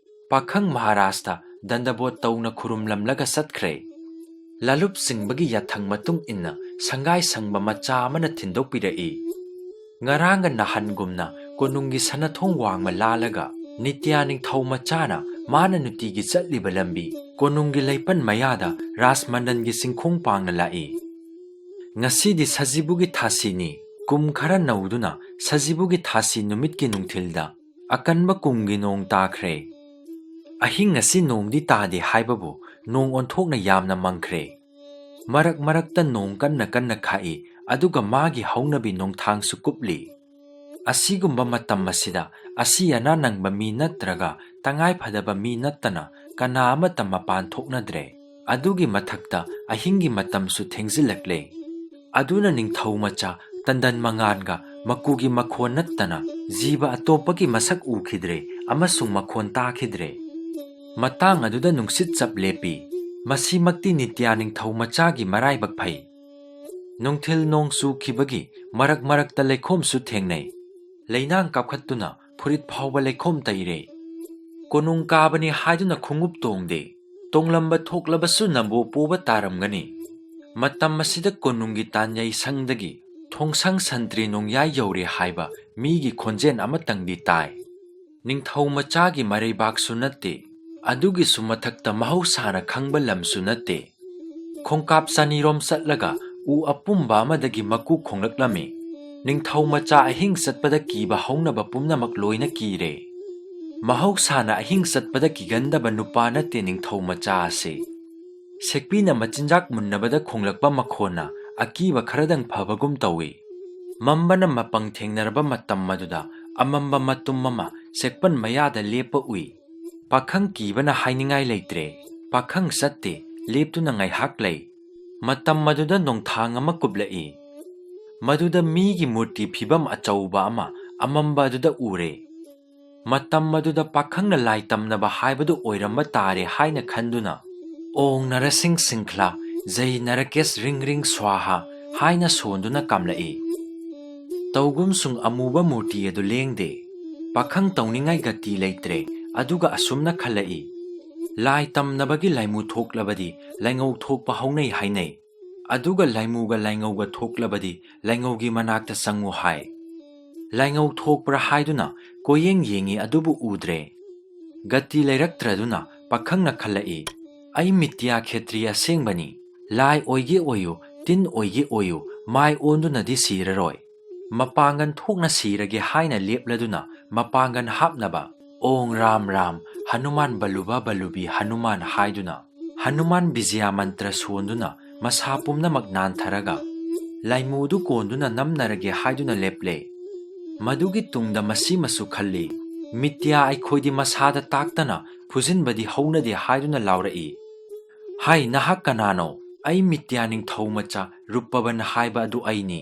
ꯄꯥꯈꯪ ꯃꯍꯥꯔꯥꯖꯇ ꯗꯟꯗꯕꯣꯠ ꯇꯧꯅ ꯈꯨꯔꯨꯝꯂꯝꯂꯒ ꯆꯠꯈ꯭ꯔꯦ꯫ ꯂꯥꯂꯨꯞ ꯆꯤꯡꯕꯒꯤ ꯌꯥꯊꯪ ꯃꯇꯨꯡ ꯏꯟꯅ ꯁꯪꯒꯥꯏ ꯁꯪꯕ ꯃꯆꯥ ꯑꯃꯅ ꯊꯤꯟꯗꯣꯛꯄꯤꯔꯛꯏ꯫ ꯉꯔꯥꯡꯒ ꯅꯍꯥꯟꯒꯨꯝꯅ ꯀꯣꯅꯨꯡꯒꯤ ꯁꯅꯥꯊꯣꯡ ꯋꯥꯡꯃ ꯂꯥꯜꯂꯒ ꯅꯤꯇ꯭ꯌꯥ ꯅꯤꯡꯊꯧ ꯃꯆꯥꯅ ꯃꯥꯅ ꯅꯨꯡꯇꯤꯒꯤ ꯆꯠꯂꯤꯕ ꯂꯝꯕꯤ ꯀꯣꯅꯨꯡꯒꯤ ꯂꯩꯄꯟ ꯃꯌꯥꯗ ꯔꯥꯖꯃꯟꯗꯟꯒꯤ ꯆꯤꯡꯈꯣꯡ ꯄꯥꯡꯅ ꯂꯥꯛꯏ꯫ ꯉꯁꯤꯗꯤ ꯁꯖꯤꯕꯨꯒꯤ ꯊꯥꯁꯤꯅꯤ꯫ ꯀꯨꯝ ꯈꯔ ꯅꯧꯗꯨꯅ ꯁꯖꯤꯕꯨꯒꯤ ꯊꯥꯁꯤ ꯅꯨꯃꯤꯠꯀꯤ ꯅꯨꯡꯊꯤꯜꯗ ꯑꯀꯟꯕ ꯀꯨꯝꯒꯤ ꯅꯣꯡ ꯇꯥꯈ꯭ꯔꯦ꯫ ꯑꯍꯤꯡ ꯑꯁꯤ ꯅꯣꯡꯗꯤ ꯇꯥꯗꯦ ꯍꯥꯏꯕꯕꯨ ꯅꯣꯡ ꯑꯣꯟꯊꯣꯛꯅ ꯌꯥꯝꯅ ꯃꯪꯈ꯭ꯔꯦ꯫ ꯃꯔꯛ ꯃꯔꯛꯇ ꯅꯣꯡ ꯀꯟꯅ ꯀꯟꯅ ꯈꯥꯛꯏ, ꯑꯗꯨꯒ ꯃꯥꯒꯤ ꯍꯧꯅꯕꯤ ꯅꯣꯡꯊꯥꯡꯁꯨ ꯀꯨꯞꯂꯤ꯫ ꯑꯁꯤꯒꯨꯝꯕ ꯃꯇꯝ ꯑꯁꯤꯗ ꯑꯁꯤ ꯑꯅꯥ ꯅꯪꯕ ꯃꯤ ꯅꯠꯇ꯭ꯔꯒ ꯇꯉꯥꯏ ꯐꯗꯕ ꯃꯤ ꯅꯠꯇꯅ ꯀꯅꯥ ꯑꯃꯠꯇ ꯃꯄꯥꯟ ꯊꯣꯛꯅꯗ꯭ꯔꯦ꯫ ꯑꯗꯨꯒꯤ ꯃꯊꯛꯇ ꯑꯍꯤꯡꯒꯤ ꯃꯇꯝꯁꯨ ꯊꯦꯡꯖꯤꯜꯂꯛꯂꯦ꯫ ꯑꯗꯨꯅ ꯅꯤꯡꯊꯧ ꯃꯆꯥ ꯇꯟꯗꯟ ꯃꯉꯥꯟꯒ ꯃꯀꯨꯒꯤ ꯃꯈꯣꯟ ꯅꯠꯇꯅ ꯖꯤꯕ ꯑꯇꯣꯞꯄꯒꯤ ꯃꯁꯛ ꯎꯈꯤꯗ꯭ꯔꯦ ꯑꯃꯁꯨꯡ ꯃꯈꯣꯟ ꯇꯥꯈꯤꯗ꯭ꯔꯦ꯫ ꯃꯇꯥꯡ ꯑꯗꯨꯗ ꯅꯨꯡꯁꯤꯠ ꯆꯞ ꯂꯦꯞꯄꯤ꯫ ꯃꯁꯤꯃꯛꯇꯤ ꯅꯤꯇ꯭ꯌꯥ ꯅꯤꯡꯊꯧ ꯃꯆꯥꯒꯤ ꯃꯔꯥꯏꯕꯛ ꯐꯩ꯫ ꯅꯨꯡꯊꯤꯜ ꯅꯣꯡ ꯆꯨꯈꯤꯕꯒꯤ ꯃꯔꯛ ꯃꯔꯛꯇ ꯂꯩꯈꯣꯝꯁꯨ ꯊꯦꯡꯅꯩ꯫ ꯂꯩꯅꯥꯡ ꯀꯥꯞꯈꯠꯇꯨꯅ ꯐꯨꯔꯤꯠ ꯐꯥꯎꯕ ꯂꯩꯈꯣꯝ ꯇꯩꯔꯦ꯫ ꯀꯣꯅꯨꯡ ꯀꯥꯕꯅꯤ ꯍꯥꯏꯗꯨꯅ ꯈꯣꯡꯎꯞ ꯇꯣꯡꯗꯦ꯫ ꯇꯣꯡꯂꯝꯕ ꯊꯣꯛꯂꯕꯁꯨ ꯅꯝꯕꯣ ꯄꯣꯕ ꯇꯥꯔꯝꯒꯅꯤ꯫ ꯃꯇꯝ ꯑꯁꯤꯗ ꯀꯣꯅꯨꯡꯒꯤ ꯇꯥꯟꯌꯩ ꯁꯪꯗꯒꯤ ꯊꯣꯡꯁꯪ ꯁꯟꯇ꯭ꯔꯤ ꯅꯣꯡꯌꯥꯏ ꯌꯧꯔꯦ ꯍꯥꯏꯕ ꯃꯤꯒꯤ ꯈꯣꯟꯖꯦꯜ ꯑꯃꯇꯪꯗꯤ ꯇꯥꯏ꯫ ꯅꯤꯡꯊꯧ ꯃꯆꯥꯒꯤ ꯃꯔꯩꯕꯥꯛꯁꯨ ꯅꯠꯇꯦ, ꯑꯗꯨꯒꯤꯁꯨ ꯃꯊꯛꯇ ꯃꯍꯧꯁꯥꯅ ꯈꯪꯕ ꯂꯝꯁꯨ ꯅꯠꯇꯦ꯫ ꯈꯣꯡꯀꯥꯞ ꯆꯅꯤꯔꯣꯝ ꯆꯠꯂꯒ ꯎ ꯑꯄꯨꯝꯕ ꯑꯃꯗꯒꯤ ꯃꯀꯨ ꯈꯣꯡꯂꯛꯂꯝꯃꯤ꯫ ꯅꯤꯡꯊꯧ ꯃꯆꯥ ꯑꯍꯤꯡ ꯆꯠꯄꯗ ꯀꯤꯕ ꯍꯧꯅꯕ ꯄꯨꯝꯅꯃꯛ ꯂꯣꯏꯅ ꯀꯤꯔꯦ꯫ ꯃꯍꯧꯁꯥꯅ ꯑꯍꯤꯡ ꯆꯠꯄꯗ ꯀꯤꯒꯟꯗꯕ ꯅꯨꯄꯥ ꯅꯠꯇꯦ ꯅꯤꯡꯊꯧ ꯃꯆꯥ ꯑꯁꯤ꯫ ꯁꯦꯛꯄꯤꯅ ꯃꯆꯤꯟꯖꯥꯛ ꯃꯨꯟꯅꯕꯗ ꯈꯣꯡꯂꯛꯄ ꯃꯈꯣꯟꯅ ꯑꯀꯤꯕ ꯈꯔꯗꯪ ꯐꯕꯒꯨꯝ ꯇꯧꯏ꯫ ꯃꯝꯕꯅ ꯃꯄꯪ ꯊꯦꯡꯅꯔꯕ ꯃꯇꯝ ꯑꯗꯨꯗ ꯑꯃꯝꯕ ꯃꯇꯨꯝ ꯑꯃ ꯁꯦꯛꯄꯟ ꯃꯌꯥꯗ ꯂꯦꯞꯄ ꯎꯏ꯫ ꯄꯥꯈꯪ ꯀꯤꯕꯅ ꯍꯥꯏꯅꯤꯡꯉꯥꯏ ꯂꯩꯇ꯭ꯔꯦ꯫ ꯄꯥꯈꯪ ꯆꯠꯇꯦ, ꯂꯦꯞꯇꯨꯅ ꯉꯥꯏꯍꯥꯛ ꯂꯩ꯫ ꯃꯇꯝ ꯑꯗꯨꯗ ꯅꯣꯡꯊꯥꯡ ꯑꯃ ꯀꯨꯞꯂꯛꯏ꯫ ꯃꯗꯨꯗ ꯃꯤꯒꯤ ꯃꯨꯔꯇꯤ ꯐꯤꯕꯝ ꯑꯆꯧꯕ ꯑꯃ ꯑꯃꯝꯕ ꯑꯗꯨꯗ ꯎꯔꯦ꯫ ꯃꯇꯝ ꯑꯗꯨꯗ ꯄꯥꯈꯪꯅ ꯂꯥꯏ ꯇꯝꯅꯕ ꯍꯥꯏꯕꯗꯨ ꯑꯣꯏꯔꯝꯕ ꯇꯥꯔꯦ ꯍꯥꯏꯅ ꯈꯟꯗꯨꯅ, "ꯑꯣꯡ ꯅꯔꯁꯤꯡ ꯁꯤꯡꯈ꯭ꯂꯥ, ꯖꯩ ꯅꯔꯀꯦꯁ ꯔꯤꯡ ꯔꯤꯡ ꯁ꯭ꯋꯥꯍꯥ" ꯍꯥꯏꯅ ꯁꯣꯟꯗꯨꯅ ꯀꯥꯝꯂꯛꯏ꯫ ꯇꯧꯒꯨꯝꯁꯨꯡ ꯑꯃꯨꯕ ꯃꯨꯔꯇꯤ ꯑꯗꯨ ꯂꯦꯡꯗꯦ꯫ ꯄꯥꯈꯪ ꯇꯧꯅꯤꯡꯉꯥꯏ ꯒꯇꯤ ꯂꯩꯇ꯭ꯔꯦ, ꯑꯗꯨꯒ ꯑꯁꯨꯝꯅ ꯈꯜꯂꯛꯏ, "ꯂꯥꯏ ꯇꯝꯅꯕꯒꯤ ꯂꯥꯏꯃꯨ ꯊꯣꯛꯂꯕꯗꯤ ꯂꯥꯏꯉꯧ ꯊꯣꯛꯄ ꯍꯧꯅꯩ ꯍꯥꯏꯅꯩ꯫ ꯑꯗꯨꯒ ꯂꯥꯏꯃꯨꯒ ꯂꯥꯏꯉꯧꯒ ꯊꯣꯛꯂꯕꯗꯤ ꯂꯥꯏꯉꯧꯒꯤ ꯃꯅꯥꯛꯇ ꯆꯪꯉꯨ" ꯍꯥꯏ꯫ ꯂꯥꯏꯉꯧ ꯊꯣꯛꯄ꯭ꯔꯥ ꯍꯥꯏꯗꯨꯅ ꯀꯣꯏꯌꯦꯡ ꯌꯦꯡꯉꯤ, ꯑꯗꯨꯕꯨ ꯎꯗ꯭ꯔꯦ꯫ ꯒꯇꯤ ꯂꯩꯔꯛꯇ꯭ꯔꯗꯨꯅ ꯄꯥꯈꯪꯅ ꯈꯜꯂꯛꯏ, "ꯑꯩ ꯃꯤꯇ꯭ꯌꯥ ꯈꯦꯇ꯭ꯔꯤ ꯑꯁꯦꯡꯕꯅꯤ꯫ ꯂꯥꯏ ꯑꯣꯏꯒꯦ ꯑꯣꯏꯌꯨ, ꯇꯤꯟ ꯑꯣꯏꯒꯦ ꯑꯣꯏꯌꯨ, ꯃꯥꯏ ꯑꯣꯟꯗꯨꯅꯗꯤ ꯁꯤꯔꯔꯣꯏ꯫ ꯃꯄꯥꯡꯒꯟ ꯊꯣꯛꯅ ꯁꯤꯔꯒꯦ" ꯍꯥꯏꯅ ꯂꯦꯞꯂꯗꯨꯅ ꯃꯄꯥꯡꯒꯟ ꯍꯥꯞꯅꯕ "ꯑꯣꯡ ꯔꯥꯝ ꯔꯥꯝ, ꯍꯅꯨꯃꯥꯟ ꯕꯂꯨꯕ ꯕꯂꯨꯕꯤ ꯍꯅꯨꯃꯥꯟ" ꯍꯥꯏꯗꯨꯅ ꯍꯅꯨꯃꯥꯟ ꯕꯤꯖꯌꯥ ꯃꯟꯇ꯭ꯔ ꯁꯣꯟꯗꯨꯅ ꯃꯁꯥ ꯄꯨꯝꯅꯃꯛ ꯅꯥꯟꯊꯔꯒ ꯂꯥꯏꯃꯨꯗꯨ ꯀꯣꯟꯗꯨꯅ ꯅꯝꯅꯔꯒꯦ ꯍꯥꯏꯗꯨꯅ ꯂꯦꯞꯂꯦ꯫ ꯃꯗꯨꯒꯤ ꯇꯨꯡꯗ ꯃꯁꯤꯃꯁꯨ ꯈꯜꯂꯤ, "ꯃꯤꯇ꯭ꯌꯥ ꯑꯩꯈꯣꯏꯗꯤ ꯃꯁꯥꯗ ꯇꯥꯛꯇꯅ ꯐꯨꯖꯤꯟꯕꯗꯤ ꯍꯧꯅꯗꯦ" ꯍꯥꯏꯗꯨꯅ ꯂꯥꯎꯔꯛꯏ꯫ "ꯍꯥꯏ, ꯅꯍꯥꯛ ꯀꯅꯥꯅꯣ? ꯑꯩ ꯃꯤꯇ꯭ꯌꯥ ꯅꯤꯡꯊꯧ ꯃꯆꯥ ꯔꯨꯄꯕꯟ ꯍꯥꯏꯕ ꯑꯗꯨ ꯑꯩꯅꯤ꯫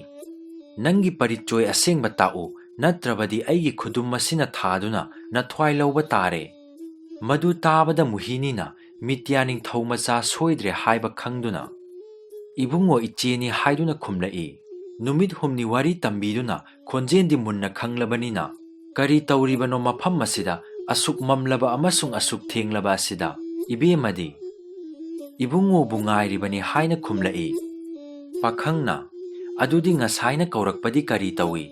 ꯅꯪꯒꯤ ꯄꯔꯤꯆꯣꯏ ꯑꯁꯦꯡꯕ ꯇꯥꯛꯎ, ꯅꯠꯇ꯭ꯔꯕꯗꯤ ꯑꯩꯒꯤ ꯈꯨꯗꯨꯝ ꯑꯁꯤꯅ ꯊꯥꯗꯨꯅ ꯅꯊ꯭ꯋꯥꯏ ꯂꯧꯕ ꯇꯥꯔꯦ"꯫ ꯃꯗꯨ ꯇꯥꯕꯗ ꯃꯨꯍꯤꯅꯤꯅ ꯃꯤꯇ꯭ꯌꯥ ꯅꯤꯡꯊꯧ ꯃꯆꯥ ꯁꯣꯏꯗ꯭ꯔꯦ ꯍꯥꯏꯕ ꯈꯪꯗꯨꯅ, "ꯏꯕꯨꯡꯉꯣ, ꯏꯆꯦꯅꯤ" ꯍꯥꯏꯗꯨꯅ ꯈꯨꯝꯂꯛꯏ꯫ ꯅꯨꯃꯤꯠ ꯍꯨꯝꯅꯤ ꯋꯥꯔꯤ ꯇꯝꯕꯤꯗꯨꯅ ꯈꯣꯟꯖꯦꯜꯗꯤ ꯃꯨꯟꯅ ꯈꯪꯂꯕꯅꯤꯅ, "ꯀꯔꯤ ꯇꯧꯔꯤꯕꯅꯣ ꯃꯐꯝ ꯑꯁꯤꯗ, ꯑꯁꯨꯛ ꯃꯝꯂꯕ ꯑꯃꯁꯨꯡ ꯑꯁꯨꯛ ꯊꯦꯡꯂꯕ ꯑꯁꯤꯗ?" ꯏꯕꯦꯝꯃꯗꯤ, "ꯏꯕꯨꯡꯉꯣꯕꯨ ꯉꯥꯏꯔꯤꯕꯅꯤ" ꯍꯥꯏꯅ ꯈꯨꯝꯂꯛꯏ꯫ ꯄꯥꯈꯪꯅ, "ꯑꯗꯨꯗꯤ ꯉꯁꯥꯏꯅ ꯀꯧꯔꯛꯄꯗꯤ ꯀꯔꯤ ꯇꯧꯏ?"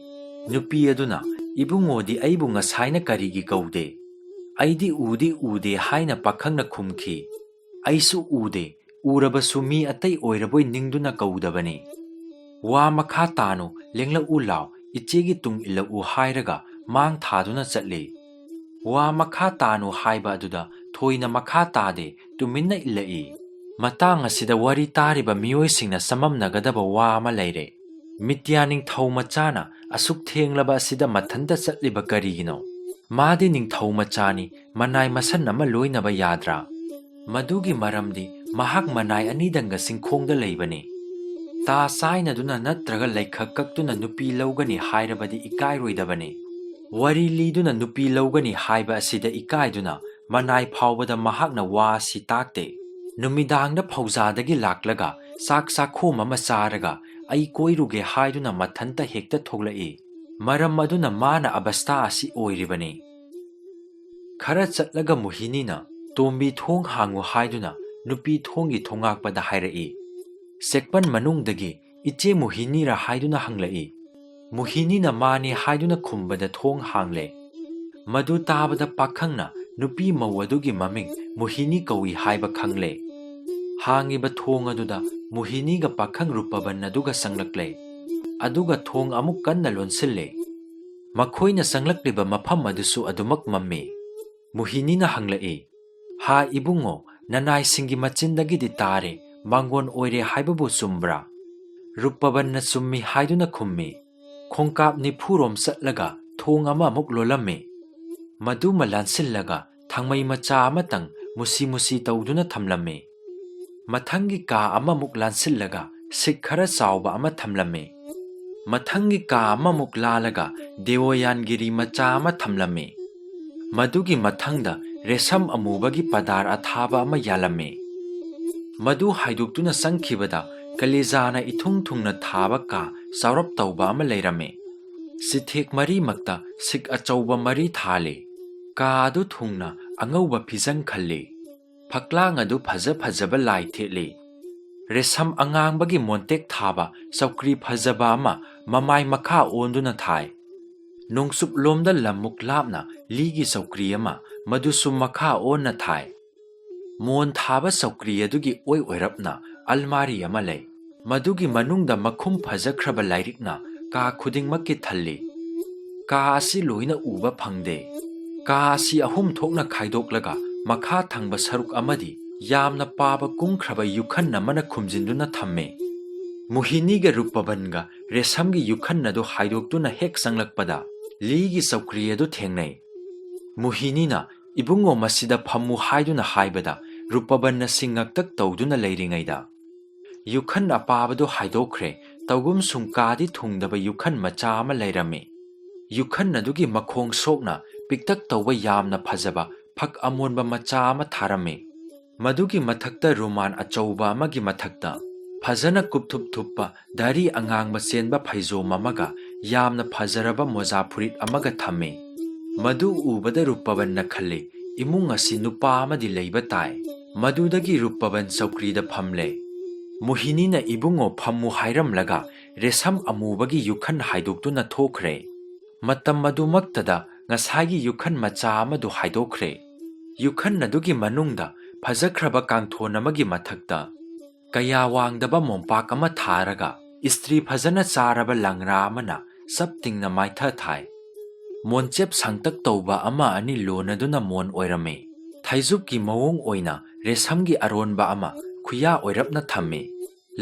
ꯅꯨꯄꯤ ꯑꯗꯨꯅ, "ꯏꯕꯨꯡꯉꯣꯗꯤ ꯑꯩꯕꯨ ꯉꯁꯥꯏꯅ ꯀꯔꯤꯒꯤ ꯀꯧꯗꯦ? ꯑꯩꯗꯤ ꯎꯗꯤ ꯎꯗꯦ" ꯍꯥꯏꯅ ꯄꯥꯈꯪꯅ ꯈꯨꯝꯈꯤ꯫ "ꯑꯩꯁꯨ ꯎꯗꯦ, ꯎꯔꯕꯁꯨ ꯃꯤ ꯑꯇꯩ ꯑꯣꯏꯔꯕꯣꯏ ꯅꯤꯡꯗꯨꯅ ꯀꯧꯗꯕꯅꯤ꯫ ꯋꯥ ꯃꯈꯥ ꯇꯥꯅꯨ, ꯂꯦꯡꯂꯛꯎ ꯂꯥꯎ, ꯏꯆꯦꯒꯤ ꯇꯨꯡ ꯏꯜꯂꯛꯎ" ꯍꯥꯏꯔꯒ ꯃꯥꯡ ꯊꯥꯗꯨꯅ ꯆꯠꯂꯤ꯫ ꯋꯥ ꯃꯈꯥ ꯇꯥꯅꯨ ꯍꯥꯏꯕ ꯑꯗꯨꯗ ꯊꯣꯏꯅ ꯃꯈꯥ ꯇꯥꯗꯦ, ꯇꯨꯃꯤꯟꯅ ꯏꯜꯂꯛꯏ꯫ ꯃꯇꯥꯡ ꯑꯁꯤꯗ ꯋꯥꯔꯤ ꯇꯥꯔꯤꯕ ꯃꯤꯑꯣꯏꯁꯤꯡꯅ ꯆꯃꯝꯅꯒꯗꯕ ꯋꯥ ꯑꯃ ꯂꯩꯔꯦ꯫ ꯃꯤꯇ꯭ꯌꯥ ꯅꯤꯡꯊꯧ ꯃꯆꯥꯅ ꯑꯁꯨꯛ ꯊꯦꯡꯂꯕ ꯑꯁꯤꯗ ꯃꯊꯟꯇ ꯆꯠꯂꯤꯕ ꯀꯔꯤꯒꯤꯅꯣ? ꯃꯥꯗꯤ ꯅꯤꯡꯊꯧ ꯃꯆꯥꯅꯤ, ꯃꯅꯥꯏ ꯃꯁꯟ ꯑꯃ ꯂꯣꯏꯅꯕ ꯌꯥꯗ꯭ꯔꯥ? ꯃꯗꯨꯒꯤ ꯃꯔꯝꯗꯤ ꯃꯍꯥꯛ ꯃꯅꯥꯏ ꯑꯅꯤꯗꯪꯒ ꯆꯤꯡꯈꯣꯡꯗ ꯂꯩꯕꯅꯤ꯫ ꯇꯥ ꯆꯥꯏꯅꯗꯨꯅ ꯅꯠꯇ꯭ꯔꯒ ꯂꯩꯈꯛ ꯀꯛꯇꯨꯅ ꯅꯨꯄꯤ ꯂꯧꯒꯅꯤ ꯍꯥꯏꯔꯕꯗꯤ ꯏꯀꯥꯏꯔꯣꯏꯗꯕꯅꯤ꯫ ꯋꯥꯔꯤ ꯂꯤꯗꯨꯅ ꯅꯨꯄꯤ ꯂꯧꯒꯅꯤ ꯍꯥꯏꯕ ꯑꯁꯤꯗ ꯏꯀꯥꯏꯗꯨꯅ ꯃꯅꯥꯏ ꯐꯥꯎꯕꯗ ꯃꯍꯥꯛꯅ ꯋꯥ ꯑꯁꯤ ꯇꯥꯛꯇꯦ꯫ ꯅꯨꯃꯤꯗꯥꯡꯗ ꯐꯧꯖꯥꯗꯒꯤ ꯂꯥꯛꯂꯒ ꯆꯥꯛ ꯆꯥꯛꯈꯣꯝ ꯑꯃ ꯆꯥꯔꯒ ꯑꯩ ꯀꯣꯏꯔꯨꯒꯦ ꯍꯥꯏꯗꯨꯅ ꯃꯊꯟꯇ ꯍꯦꯛꯇ ꯊꯣꯛꯂꯛꯏ꯫ ꯃꯔꯝ ꯑꯗꯨꯅ ꯃꯥꯅ ꯑꯕꯁꯊꯥ ꯑꯁꯤ ꯑꯣꯏꯔꯤꯕꯅꯤ꯫ ꯈꯔ ꯆꯠꯂꯒ ꯃꯣꯍꯤꯅꯤꯅ, "ꯇꯣꯝꯕꯤ, ꯊꯣꯡ ꯍꯥꯡꯉꯨ" ꯍꯥꯏꯗꯨꯅ ꯅꯨꯄꯤ ꯊꯣꯡꯒꯤ ꯊꯣꯉꯥꯛꯄꯗ ꯍꯥꯏꯔꯛꯏ꯫ ꯆꯦꯛꯄꯟ ꯃꯅꯨꯡꯗꯒꯤ, "ꯏꯆꯦ ꯃꯣꯍꯤꯅꯤꯔꯥ?" ꯍꯥꯏꯗꯨꯅ ꯍꯪꯂꯛꯏ꯫ ꯃꯣꯍꯤꯅꯤꯅ ꯃꯥꯅꯤ ꯍꯥꯏꯗꯨꯅ ꯈꯨꯝꯕꯗ ꯊꯣꯡ ꯍꯥꯡꯂꯦ꯫ ꯃꯗꯨ ꯇꯥꯕꯗ ꯄꯥꯈꯪꯅ ꯅꯨꯄꯤ ꯃꯧ ꯑꯗꯨꯒꯤ ꯃꯃꯤꯡ ꯃꯣꯍꯤꯅꯤ ꯀꯧꯏ ꯍꯥꯏꯕ ꯈꯪꯂꯦ꯫ ꯍꯥꯡꯉꯤꯕ ꯊꯣꯡ ꯑꯗꯨꯗ ꯃꯣꯍꯤꯅꯤꯒ ꯄꯥꯈꯪ ꯔꯨꯄꯕꯟ ꯑꯗꯨꯒ ꯆꯪꯂꯛꯂꯦ꯫ ꯑꯗꯨꯒ ꯊꯣꯡ ꯑꯃꯨꯛ ꯀꯟꯅ ꯂꯣꯟꯁꯤꯜꯂꯦ꯫ ꯃꯈꯣꯏꯅ ꯆꯪꯂꯛꯂꯤꯕ ꯃꯐꯝ ꯑꯗꯨꯁꯨ ꯑꯗꯨꯃꯛ ꯃꯝꯃꯤ꯫ ꯃꯣꯍꯤꯅꯤꯅ ꯍꯪꯂꯛꯏ, "ꯍꯥ ꯏꯕꯨꯡꯉꯣ, ꯅꯅꯥꯏꯁꯤꯡꯒꯤ ꯃꯆꯤꯟꯗꯒꯤꯗꯤ ꯇꯥꯔꯦ, ꯃꯥꯡꯒꯣꯟ ꯑꯣꯏꯔꯦ ꯍꯥꯏꯕꯕꯨ ꯆꯨꯝꯕ꯭ꯔꯥ?" ꯔꯨꯄꯕꯟꯅ ꯆꯨꯝꯃꯤ ꯍꯥꯏꯗꯨꯅ ꯈꯨꯝꯃꯤ꯫ ꯈꯣꯡꯀꯥꯞ ꯅꯤꯐꯨꯔꯣꯝ ꯆꯠꯂꯒ ꯊꯣꯡ ꯑꯃ ꯑꯃꯨꯛ ꯂꯣꯜꯂꯝꯃꯤ꯫ ꯃꯗꯨꯃ ꯂꯥꯟꯁꯤꯜꯂꯒ ꯊꯥꯡꯃꯩ ꯃꯆꯥ ꯑꯃꯇꯪ ꯃꯨꯁꯤ ꯃꯨꯁꯤ ꯇꯧꯗꯨꯅ ꯊꯝꯂꯝꯃꯤ꯫ ꯃꯊꯪꯒꯤ ꯀꯥ ꯑꯃꯃꯨꯛ ꯂꯥꯟꯁꯤꯜꯂꯒ ꯁꯤꯛ ꯈꯔ ꯆꯥꯎꯕ ꯑꯃ ꯊꯝꯂꯝꯃꯤ꯫ ꯃꯊꯪꯒꯤ ꯀꯥ ꯑꯃꯃꯨꯛ ꯂꯥꯜꯂꯒ ꯗꯦꯋꯣꯌꯥꯟꯒꯤꯔꯤ ꯃꯆꯥ ꯑꯃ ꯊꯝꯂꯝꯃꯤ꯫ ꯃꯗꯨꯒꯤ ꯃꯊꯪꯗ ꯔꯦꯁꯝ ꯑꯃꯨꯕꯒꯤ ꯄꯗꯥꯔ ꯑꯊꯥꯕ ꯑꯃ ꯌꯥꯜꯂꯝꯃꯤ꯫ ꯃꯗꯨ ꯍꯥꯏꯗꯣꯛꯇꯨꯅ ꯆꯪꯈꯤꯕꯗ ꯀꯂꯤꯖꯥꯅ ꯏꯊꯨꯡ ꯊꯨꯡꯅ ꯊꯥꯕ ꯀꯥ ꯆꯥꯎꯔꯞ ꯇꯧꯕ ꯑꯃ ꯂꯩꯔꯝꯃꯤ꯫ ꯆꯤꯊꯦꯛ ꯃꯔꯤꯃꯛꯇ ꯁꯤꯛ ꯑꯆꯧꯕ ꯃꯔꯤ ꯊꯥꯜꯂꯤ꯫ ꯀꯥ ꯑꯗꯨ ꯊꯨꯡꯅ ꯑꯉꯧꯕ ꯐꯤꯖꯪ ꯈꯜꯂꯤ꯫ ꯐꯛꯂꯥꯡ ꯑꯗꯨ ꯐꯖ ꯐꯖꯕ ꯂꯥꯏ ꯊꯦꯠꯂꯤ꯫ ꯔꯦꯁꯝ ꯑꯉꯥꯡꯕꯒꯤ ꯃꯣꯟꯇꯦꯛ ꯊꯥꯕ ꯆꯧꯀ꯭ꯔꯤ ꯐꯖꯕ ꯑꯃ ꯃꯃꯥꯏ ꯃꯈꯥ ꯑꯣꯟꯗꯨꯅ ꯊꯥꯏ꯫ ꯅꯣꯡꯆꯨꯞꯂꯣꯝꯗ ꯂꯝꯃꯨꯛ ꯂꯥꯞꯅ ꯂꯤꯒꯤ ꯆꯧꯀ꯭ꯔꯤ ꯑꯃ, ꯃꯗꯨꯁꯨ ꯃꯈꯥ ꯑꯣꯟꯅ ꯊꯥꯏ꯫ ꯃꯣꯟ ꯊꯥꯕ ꯆꯧꯀ꯭ꯔꯤ ꯑꯗꯨꯒꯤ ꯑꯣꯏ ꯑꯣꯏꯔꯞꯅ ꯑꯜꯃꯥꯔꯤ ꯑꯃ ꯂꯩ꯫ ꯃꯗꯨꯒꯤ ꯃꯅꯨꯡꯗ ꯃꯈꯨꯝ ꯐꯖꯈ꯭ꯔꯕ ꯂꯥꯏꯔꯤꯛꯅ ꯀꯥ ꯈꯨꯗꯤꯡꯃꯛꯀꯤ ꯊꯜꯂꯤ꯫ ꯀꯥ ꯑꯁꯤ ꯂꯣꯏꯅ ꯎꯕ ꯐꯪꯗꯦ꯫ ꯀꯥ ꯑꯁꯤ ꯑꯍꯨꯝ ꯊꯣꯛꯅ ꯈꯥꯏꯗꯣꯛꯂꯒ ꯃꯈꯥ ꯊꯪꯕ ꯁꯔꯨꯛ ꯑꯃꯗꯤ ꯌꯥꯝꯅ ꯄꯥꯕ ꯀꯨꯝꯈ꯭ꯔꯕ ꯌꯨꯈꯟ ꯑꯃꯅ ꯈꯨꯝꯖꯤꯟꯗꯨꯅ ꯊꯝꯃꯦ꯫ ꯃꯣꯍꯤꯅꯤꯒ ꯔꯨꯄꯕꯟꯒ ꯔꯦꯁꯝꯒꯤ ꯌꯨꯈꯟ ꯑꯗꯨ ꯍꯥꯏꯗꯣꯛꯇꯨꯅ ꯍꯦꯛ ꯆꯪꯂꯛꯄꯗ ꯂꯤꯒꯤ ꯆꯧꯀ꯭ꯔꯤ ꯑꯗꯨ ꯊꯦꯡꯅꯩ꯫ ꯃꯣꯍꯤꯅꯤꯅ, "ꯏꯕꯨꯡꯉꯣ, ꯃꯁꯤꯗ ꯐꯝꯃꯨ" ꯍꯥꯏꯗꯨꯅ ꯍꯥꯏꯕꯗ, ꯔꯨꯄꯕꯟꯅ ꯁꯤꯡꯉꯛꯇꯛ ꯇꯧꯗꯨꯅ ꯂꯩꯔꯤꯉꯩꯗ, ꯌꯨꯈꯟ ꯑꯄꯥꯕꯗꯨ ꯍꯥꯏꯗꯣꯛꯈ꯭ꯔꯦ꯫ ꯇꯧꯒꯨꯝ ꯁꯨꯝ ꯀꯥꯗꯤ ꯊꯨꯡꯗꯕ ꯌꯨꯈꯟ ꯃꯆꯥ ꯑꯃ ꯂꯩꯔꯝꯃꯤ꯫ ꯌꯨꯈꯟ ꯑꯗꯨꯒꯤ ꯃꯈꯣꯡ ꯁꯣꯛꯅ ꯄꯤꯛꯇꯛ ꯇꯧꯕ ꯌꯥꯝꯅ ꯐꯖꯕ ꯐꯛ ꯑꯃꯣꯟꯕ ꯃꯆꯥ ꯑꯃ ꯊꯥꯔꯝꯃꯤ꯫ ꯃꯗꯨꯒꯤ ꯃꯊꯛꯇ ꯔꯨꯃꯥꯟ ꯑꯆꯧꯕ ꯑꯃꯒꯤ ꯃꯊꯛꯇ ꯐꯖꯅ ꯀꯨꯞꯊꯨꯞ ꯊꯨꯞꯄ ꯙꯔꯤ ꯑꯉꯥꯡꯕ ꯆꯦꯟꯕ ꯐꯩꯖꯣꯝ ꯑꯃꯒ ꯌꯥꯝꯅ ꯐꯖꯔꯕ ꯃꯣꯖꯥ ꯐꯨꯔꯤꯠ ꯑꯃꯒ ꯊꯝꯃꯤ꯫ ꯃꯗꯨ ꯎꯕꯗ ꯔꯨꯄꯕꯟꯅ ꯈꯜꯂꯤ, "ꯏꯃꯨꯡ ꯑꯁꯤ ꯅꯨꯄꯥ ꯑꯃꯗꯤ ꯂꯩꯕ ꯇꯥꯏ"꯫ ꯃꯗꯨꯗꯒꯤ ꯔꯨꯄꯕꯟ ꯆꯧꯀ꯭ꯔꯤꯗ ꯐꯝꯂꯦ꯫ ꯃꯣꯍꯤꯅꯤꯅ "ꯏꯕꯨꯡꯉꯣ, ꯐꯝꯃꯨ" ꯍꯥꯏꯔꯝꯂꯒ ꯔꯦꯁꯝ ꯑꯃꯨꯕꯒꯤ ꯌꯨꯈꯟ ꯍꯥꯏꯗꯣꯛꯇꯨꯅ ꯊꯣꯛꯈ꯭ꯔꯦ꯫ ꯃꯇꯝ ꯑꯗꯨꯃꯛꯇꯗ ꯉꯁꯥꯏꯒꯤ ꯌꯨꯈꯟ ꯃꯆꯥ ꯑꯃꯗꯨ ꯍꯥꯏꯗꯣꯛꯈ꯭ꯔꯦ꯫ ꯌꯨꯈꯟ ꯑꯗꯨꯒꯤ ꯃꯅꯨꯡꯗ ꯐꯖꯈ꯭ꯔꯕ ꯀꯥꯡꯊꯣꯟ ꯑꯃꯒꯤ ꯃꯊꯛꯇ ꯀꯌꯥ ꯋꯥꯡꯗꯕ ꯃꯣꯝꯄꯥꯛ ꯑꯃ ꯊꯥꯔꯒ ꯏꯁꯇ꯭ꯔꯤ ꯐꯖꯅ ꯆꯥꯔꯕ ꯂꯪꯔꯥ ꯑꯃꯅ ꯆꯞ ꯇꯤꯡꯅ ꯃꯥꯏꯊ ꯊꯥꯏ꯫ ꯃꯣꯟꯆꯦꯞ ꯁꯥꯡꯇꯛ ꯇꯧꯕ ꯑꯃ ꯑꯅꯤ ꯂꯣꯟꯅꯗꯨꯅ ꯃꯣꯟ ꯑꯣꯏꯔꯝꯃꯤ꯫ ꯊꯩꯖꯨꯞꯀꯤ ꯃꯑꯣꯡ ꯑꯣꯏꯅ ꯔꯦꯁꯝꯒꯤ ꯑꯔꯣꯟꯕ ꯑꯃ ꯈꯨꯌꯥ ꯑꯣꯏꯔꯞꯅ ꯊꯝꯃꯤ꯫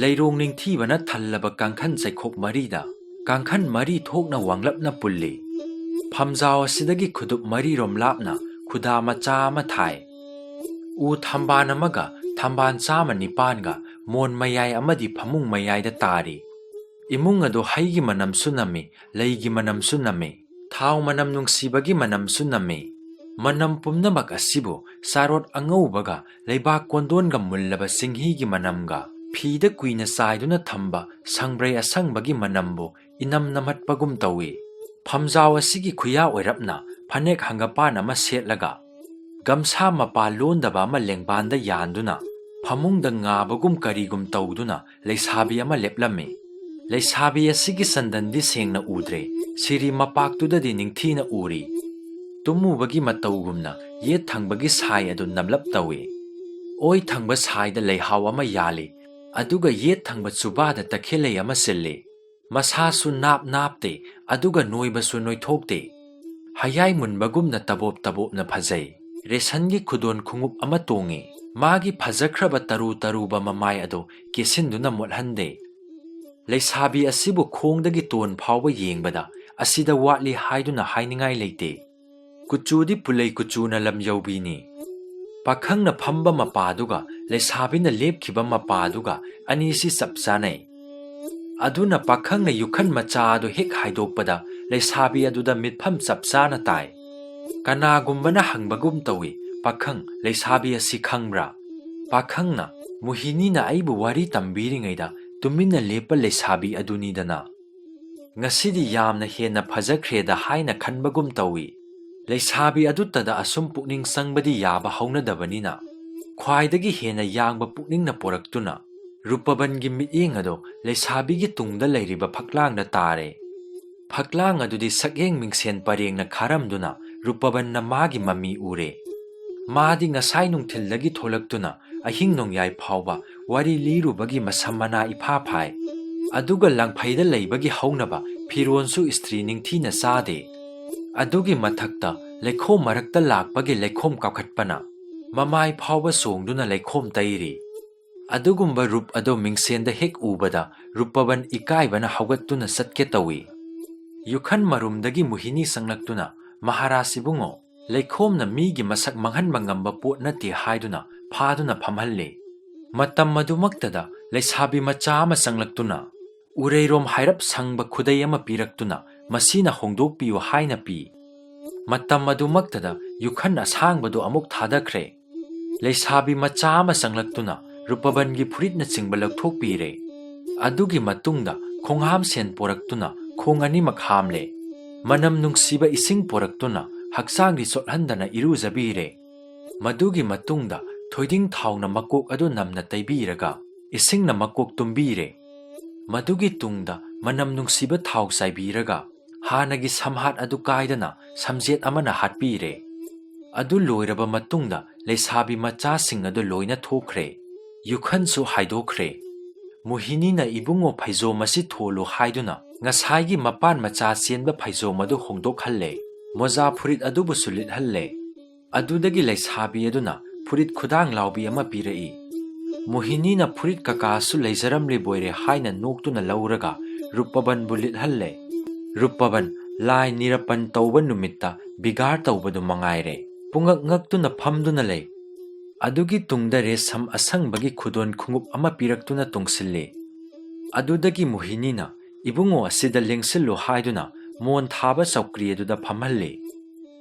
ꯂꯩꯔꯣꯡ ꯅꯤꯡꯊꯤꯕꯅ ꯊꯜꯂꯕ ꯀꯥꯡꯈꯟ ꯆꯩꯈꯣꯛ ꯃꯔꯤꯗ ꯀꯥꯡꯈꯟ ꯃꯔꯤ ꯊꯣꯛꯅ ꯋꯥꯡꯂꯞꯅ ꯄꯨꯜꯂꯤ꯫ ꯐꯝꯖꯥꯎ ꯑꯁꯤꯗꯒꯤ ꯈꯨꯗꯨꯞ ꯃꯔꯤꯔꯣꯝ ꯂꯥꯞꯅ ꯈꯨꯗꯥ ꯃꯆꯥ ꯑꯃ ꯊꯥꯏ꯫ ꯎ ꯊꯝꯕꯥꯟ ꯑꯃꯒ ꯊꯝꯕꯥꯟ ꯆꯥꯃ ꯅꯤꯄꯥꯟꯒ ꯃꯣꯟ ꯃꯌꯥꯏ ꯑꯃꯗꯤ ꯐꯃꯨꯡ ꯃꯌꯥꯏꯗ ꯇꯥꯔꯤ꯫ ꯏꯃꯨꯡ ꯑꯗꯨ ꯍꯩꯒꯤ ꯃꯅꯝꯁꯨ ꯅꯝꯃꯤ, ꯂꯩꯒꯤ ꯃꯅꯝꯁꯨ ꯅꯝꯃꯤ, ꯊꯥꯎ ꯃꯅꯝ ꯅꯨꯡꯁꯤꯕꯒꯤ ꯃꯅꯝꯁꯨ ꯅꯝꯃꯤ꯫ ꯃꯅꯝ ꯄꯨꯝꯅꯃꯛ ꯑꯁꯤꯕꯨ ꯆꯥꯔꯣꯠ ꯑꯉꯧꯕꯒ ꯂꯩꯕꯥꯛ ꯀꯣꯟꯗꯣꯟꯒ ꯃꯨꯜꯂꯕ ꯆꯤꯡꯍꯤꯒꯤ ꯃꯅꯝꯒ ꯐꯤꯗ ꯀꯨꯏꯅ ꯆꯥꯏꯗꯨꯅ ꯊꯝꯕ ꯁꯪꯕ꯭ꯔꯩ ꯑꯁꯪꯕꯒꯤ ꯃꯅꯝꯕꯨ ꯏꯅꯝ ꯅꯝꯍꯠꯄꯒꯨꯝ ꯇꯧꯏ꯫ ꯐꯝꯖꯥꯎ ꯑꯁꯤꯒꯤ ꯈꯨꯌꯥ ꯑꯣꯏꯔꯞꯅ ꯐꯅꯦꯛ ꯍꯪꯒꯄꯥꯟ ꯑꯃ ꯁꯦꯠꯂꯒ, ꯒꯝꯁꯥ ꯃꯄꯥ ꯂꯣꯟꯗꯕ ꯑꯃ ꯂꯦꯡꯕꯥꯟꯗ ꯌꯥꯟꯗꯨꯅ, ꯐꯃꯨꯡꯗ ꯉꯥꯕꯒꯨꯝ ꯀꯔꯤꯒꯨꯝ ꯇꯧꯗꯨꯅ ꯂꯩꯁꯥꯕꯤ ꯑꯃ ꯂꯦꯞꯂꯝꯃꯤ꯫ ꯂꯩꯁꯥꯕꯤ ꯑꯁꯤꯒꯤ ꯆꯟꯗꯟꯗꯤ ꯁꯦꯡꯅ ꯎꯗ꯭ꯔꯦ, ꯁꯤꯔꯤ ꯃꯄꯥꯛꯇꯨꯗꯗꯤ ꯅꯤꯡꯊꯤꯅ ꯎꯔꯤ꯫ ꯇꯨꯝꯃꯨꯕꯒꯤ ꯃꯇꯧꯒꯨꯝꯅ ꯌꯦꯠ ꯊꯪꯕꯒꯤ ꯁꯥꯏ ꯑꯗꯨ ꯅꯝꯂꯞ ꯇꯧꯏ꯫ ꯑꯣꯏ ꯊꯪꯕ ꯁꯥꯏꯗ ꯂꯩꯍꯥꯎ ꯑꯃ ꯌꯥꯜꯂꯤ, ꯑꯗꯨꯒ ꯌꯦꯠ ꯊꯪꯕ ꯆꯨꯕꯥꯗ ꯇꯈꯦꯜꯂꯩ ꯑꯃ ꯁꯤꯜꯂꯤ꯫ ꯃꯁꯥꯁꯨ ꯅꯥꯞ ꯅꯥꯞꯇꯦ, ꯑꯗꯨꯒ ꯅꯣꯏꯕꯁꯨ ꯅꯣꯏꯊꯣꯛꯇꯦ꯫ ꯍꯌꯥꯏ ꯃꯨꯟꯕꯒꯨꯝꯅ ꯇꯕꯣꯞ ꯇꯕꯣꯞꯅ ꯐꯖꯩ꯫ ꯔꯦꯁꯟꯒꯤ ꯈꯨꯗꯣꯟ ꯈꯣꯡꯎꯞ ꯑꯃ ꯇꯣꯡꯉꯤ꯫ ꯃꯥꯒꯤ ꯐꯖꯈ꯭ꯔꯕ ꯇꯔꯨ ꯇꯔꯨꯕ ꯃꯃꯥꯏ ꯑꯗꯨ ꯀꯦꯁꯤꯟꯗꯨꯅ ꯃꯣꯠꯍꯟꯗꯦ꯫ ꯂꯩꯁꯥꯕꯤ ꯑꯁꯤꯕꯨ ꯈꯣꯡꯗꯒꯤ ꯇꯣꯟ ꯐꯥꯎꯕ ꯌꯦꯡꯕꯗ ꯑꯁꯤꯗ ꯋꯥꯠꯂꯤ ꯍꯥꯏꯗꯨꯅ ꯍꯥꯏꯅꯤꯡꯉꯥꯏ ꯂꯩꯇꯦ꯫ ꯀꯨꯆꯨꯗꯤ ꯄꯨꯂꯩ ꯀꯨꯆꯨꯅ ꯂꯝ ꯌꯧꯕꯤꯅꯤ꯫ ꯄꯥꯈꯪꯅ ꯐꯝꯕ ꯃꯄꯥꯗꯨꯒ ꯂꯩꯁꯥꯕꯤꯅ ꯂꯦꯞꯈꯤꯕ ꯃꯄꯥꯗꯨꯒ ꯑꯅꯤꯁꯤ ꯆꯞ ꯆꯥꯅꯩ꯫ ꯑꯗꯨꯅ ꯄꯥꯈꯪꯅ ꯌꯨꯈꯟ ꯃꯆꯥ ꯑꯗꯨ ꯍꯦꯛ ꯍꯥꯏꯗꯣꯛꯄꯗ ꯂꯩꯁꯥꯕꯤ ꯑꯗꯨꯗ ꯃꯤꯠꯐꯝ ꯆꯞ ꯆꯥꯅ ꯇꯥꯏ꯫ ꯀꯅꯥꯒꯨꯝꯕꯅ ꯍꯪꯕꯒꯨꯝ ꯇꯧꯏ, "ꯄꯥꯈꯪ, ꯂꯩꯁꯥꯕꯤ ꯑꯁꯤ ꯈꯪꯕ꯭ꯔꯥ?" ꯄꯥꯈꯪꯅ, "ꯃꯣꯍꯤꯅꯤꯅ ꯑꯩꯕꯨ ꯋꯥꯔꯤ ꯇꯝꯕꯤꯔꯤꯉꯩꯗ ꯇꯨꯃꯤꯟꯅ ꯂꯦꯞꯄ ꯂꯩꯁꯥꯕꯤ ꯑꯗꯨꯅꯤꯗꯅ꯫ ꯉꯁꯤꯗꯤ ꯌꯥꯝꯅ ꯍꯦꯟꯅ ꯐꯖꯈ꯭ꯔꯦꯗ" ꯍꯥꯏꯅ ꯈꯟꯕꯒꯨꯝ ꯇꯧꯏ꯫ ꯂꯩꯁꯥꯕꯤ ꯑꯗꯨꯇꯗ ꯑꯁꯨꯝ ꯄꯨꯛꯅꯤꯡ ꯆꯪꯕꯗꯤ ꯌꯥꯕ ꯍꯧꯅꯗꯕꯅꯤꯅ, ꯈ꯭ꯋꯥꯏꯗꯒꯤ ꯍꯦꯟꯅ ꯌꯥꯡꯕ ꯄꯨꯛꯅꯤꯡꯅ ꯄꯣꯔꯛꯇꯨꯅ ꯔꯨꯄꯕꯟꯒꯤ ꯃꯤꯠꯌꯦꯡ ꯑꯗꯨ ꯂꯩꯁꯥꯕꯤꯒꯤ ꯇꯨꯡꯗ ꯂꯩꯔꯤꯕ ꯐꯛꯂꯥꯡꯗ ꯇꯥꯔꯦ꯫ ꯐꯛꯂꯥꯡ ꯑꯗꯨꯗꯤ ꯁꯛꯌꯦꯡ ꯃꯤꯡꯁꯦꯟ ꯄꯔꯦꯡꯅ ꯈꯥꯔꯝꯗꯨꯅ ꯔꯨꯄꯕꯟꯅ ꯃꯥꯒꯤ ꯃꯃꯤ ꯎꯔꯦ꯫ ꯃꯥꯗꯤ ꯉꯁꯥꯏ ꯅꯨꯡꯊꯤꯜꯗꯒꯤ ꯊꯣꯛꯂꯛꯇꯨꯅ ꯑꯍꯤꯡ ꯅꯣꯡꯌꯥꯏ ꯐꯥꯎꯕ ꯋꯥꯔꯤ ꯂꯤꯔꯨꯕꯒꯤ ꯃꯁꯝ ꯃꯅꯥ ꯏꯐꯥ ꯐꯥꯏ꯫ ꯑꯗꯨꯒ ꯂꯪꯐꯩꯗ ꯂꯩꯕꯒꯤ ꯍꯧꯅꯕ ꯐꯤꯔꯣꯟꯁꯨ ꯏꯁꯇ꯭ꯔꯤ ꯅꯤꯡꯊꯤꯅ ꯆꯥꯗꯦ꯫ ꯑꯗꯨꯒꯤ ꯃꯊꯛꯇ ꯂꯩꯈꯣꯝ ꯃꯔꯛꯇ ꯂꯥꯛꯄꯒꯤ ꯂꯩꯈꯣꯝ ꯀꯥꯈꯠꯄꯅ ꯃꯃꯥꯏ ꯐꯥꯎꯕ ꯆꯣꯡꯗꯨꯅ ꯂꯩꯈꯣꯝ ꯇꯩꯔꯤ꯫ ꯑꯗꯨꯒꯨꯝꯕ ꯔꯨꯞ ꯑꯗꯨ ꯃꯤꯡꯁꯦꯟꯗ ꯍꯦꯛ ꯎꯕꯗ ꯔꯨꯄꯕꯟ ꯏꯀꯥꯏꯕꯅ ꯍꯧꯒꯠꯇꯨꯅ ꯆꯠꯀꯦ ꯇꯧꯏ꯫ ꯌꯨꯈꯟ ꯃꯔꯨꯝꯗꯒꯤ ꯃꯣꯍꯤꯅꯤ ꯆꯪꯂꯛꯇꯨꯅ, "ꯃꯍꯥꯔꯥꯖ ꯏꯕꯨꯡꯉꯣ, ꯂꯩꯈꯣꯝꯅ ꯃꯤꯒꯤ ꯃꯁꯛ ꯃꯥꯡꯍꯟꯕ ꯉꯝꯕ ꯄꯣꯠ ꯅꯠꯇꯦ" ꯍꯥꯏꯗꯨꯅ ꯐꯥꯗꯨꯅ ꯐꯝꯍꯜꯂꯤ꯫ ꯃꯇꯝ ꯑꯗꯨꯃꯛꯇꯗ ꯂꯩꯁꯥꯕꯤ ꯃꯆꯥ ꯑꯃ ꯆꯪꯂꯛꯇꯨꯅ, ꯎꯔꯩꯔꯣꯝ ꯍꯥꯏꯔꯞ ꯁꯪꯕ ꯈꯨꯗꯩ ꯑꯃ ꯄꯤꯔꯛꯇꯨꯅ, "ꯃꯁꯤꯅ ꯍꯣꯡꯗꯣꯛꯄꯤꯌꯨ" ꯍꯥꯏꯅ ꯄꯤ꯫ ꯃꯇꯝ ꯑꯗꯨꯃꯛꯇꯗ ꯌꯨꯈꯟ ꯑꯁꯥꯡꯕꯗꯨ ꯑꯃꯨꯛ ꯊꯥꯗꯈ꯭ꯔꯦ꯫ ꯂꯩꯁꯥꯕꯤ ꯃꯆꯥ ꯑꯃ ꯆꯪꯂꯛꯇꯨꯅ ꯔꯨꯄꯕꯟꯒꯤ ꯐꯨꯔꯤꯠꯅꯆꯤꯡꯕ ꯂꯧꯊꯣꯛꯄꯤꯔꯦ꯫ ꯑꯗꯨꯒꯤ ꯃꯇꯨꯡꯗ ꯈꯣꯡꯍꯥꯝ ꯁꯦꯟ ꯄꯣꯔꯛꯇꯨꯅ ꯈꯣꯡ ꯑꯅꯤꯃꯛ ꯍꯥꯝꯂꯦ꯫ ꯃꯅꯝ ꯅꯨꯡꯁꯤꯕ ꯏꯁꯤꯡ ꯄꯣꯔꯛꯇꯨꯅ ꯍꯛꯆꯥꯡꯗꯤ ꯆꯣꯠꯍꯟꯗꯅ ꯏꯔꯨꯖꯕꯤꯔꯦ꯫ ꯃꯗꯨꯒꯤ ꯃꯇꯨꯡꯗ ꯊꯣꯏꯗꯤꯡ ꯊꯥꯎꯅ ꯃꯀꯣꯛ ꯑꯗꯨ ꯅꯝꯅ ꯇꯩꯕꯤꯔꯒ ꯏꯁꯤꯡꯅ ꯃꯀꯣꯛ ꯇꯨꯝꯕꯤꯔꯦ꯫ ꯃꯗꯨꯒꯤ ꯇꯨꯡꯗ ꯃꯅꯝ ꯅꯨꯡꯁꯤꯕ ꯊꯥꯎ ꯆꯥꯏꯕꯤꯔꯒ ꯍꯥꯟꯅꯒꯤ ꯁꯝꯍꯥꯠ ꯑꯗꯨ ꯀꯥꯏꯗꯅ ꯁꯝꯖꯦꯠ ꯑꯃꯅ ꯍꯥꯠꯄꯤꯔꯦ꯫ ꯑꯗꯨ ꯂꯣꯏꯔꯕ ꯃꯇꯨꯡꯗ ꯂꯩꯁꯥꯕꯤ ꯃꯆꯥꯁꯤꯡ ꯑꯗꯨ ꯂꯣꯏꯅ ꯊꯣꯛꯈ꯭ꯔꯦ꯫ ꯌꯨꯈꯟꯁꯨ ꯍꯥꯏꯗꯣꯛꯈ꯭ꯔꯦ꯫ ꯃꯣꯍꯤꯅꯤꯅ ꯏꯕꯨꯡꯉꯣ ꯐꯩꯖꯣꯝ ꯑꯁꯤ ꯊꯣꯜꯂꯨ ꯍꯥꯏꯗꯨꯅ ꯉꯁꯥꯏꯒꯤ ꯃꯄꯥꯟ ꯃꯆꯥ ꯆꯦꯟꯕ ꯐꯩꯖꯣꯝ ꯑꯗꯨ ꯍꯣꯡꯗꯣꯛꯍꯜꯂꯦ꯫ ꯃꯣꯖꯥ ꯐꯨꯔꯤꯠ ꯑꯗꯨꯕꯨꯁꯨ ꯂꯤꯠꯍꯜꯂꯦ꯫ ꯑꯗꯨꯗꯒꯤ ꯂꯩꯁꯥꯕꯤ ꯑꯗꯨꯅ ꯐꯨꯔꯤꯠ ꯈꯨꯗꯥꯡ ꯂꯥꯎꯕꯤ ꯑꯃ ꯄꯤꯔꯛꯏ꯫ ꯃꯣꯍꯤꯅꯤꯅ ꯐꯨꯔꯤꯠ ꯀꯀꯥꯁꯨ ꯂꯩꯖꯔꯝꯂꯤꯕꯣꯏꯔꯦ ꯍꯥꯏꯅ ꯅꯣꯛꯇꯨꯅ ꯂꯧꯔꯒ ꯔꯨꯄꯕꯟꯕꯨ ꯂꯤꯠꯍꯜꯂꯦ꯫ ꯔꯨꯄꯕꯟ ꯂꯥꯏ ꯅꯤꯔꯄꯟ ꯇꯧꯕ ꯅꯨꯃꯤꯠꯇ ꯕꯤꯒꯥꯔ ꯇꯧꯕꯗꯨ ꯃꯉꯥꯏꯔꯦ꯫ ꯄꯨꯡꯉꯛ ꯉꯛꯇꯨꯅ ꯐꯝꯗꯨꯅ ꯂꯩ꯫ ꯑꯗꯨꯒꯤ ꯇꯨꯡꯗ ꯔꯦꯁꯝ ꯑꯁꯪꯕꯒꯤ ꯈꯨꯗꯣꯟ ꯈꯣꯡꯎꯞ ꯑꯃ ꯄꯤꯔꯛꯇꯨꯅ ꯇꯣꯡꯁꯤꯜꯂꯤ꯫ ꯑꯗꯨꯗꯒꯤ ꯃꯣꯍꯤꯅꯤꯅ ꯏꯕꯨꯡꯉꯣ ꯑꯁꯤꯗ ꯂꯦꯡꯁꯤꯜꯂꯨ ꯍꯥꯏꯗꯨꯅ ꯃꯣꯟ ꯊꯥꯕ ꯆꯧꯀ꯭ꯔꯤ ꯑꯗꯨꯗ ꯐꯝꯍꯜꯂꯤ꯫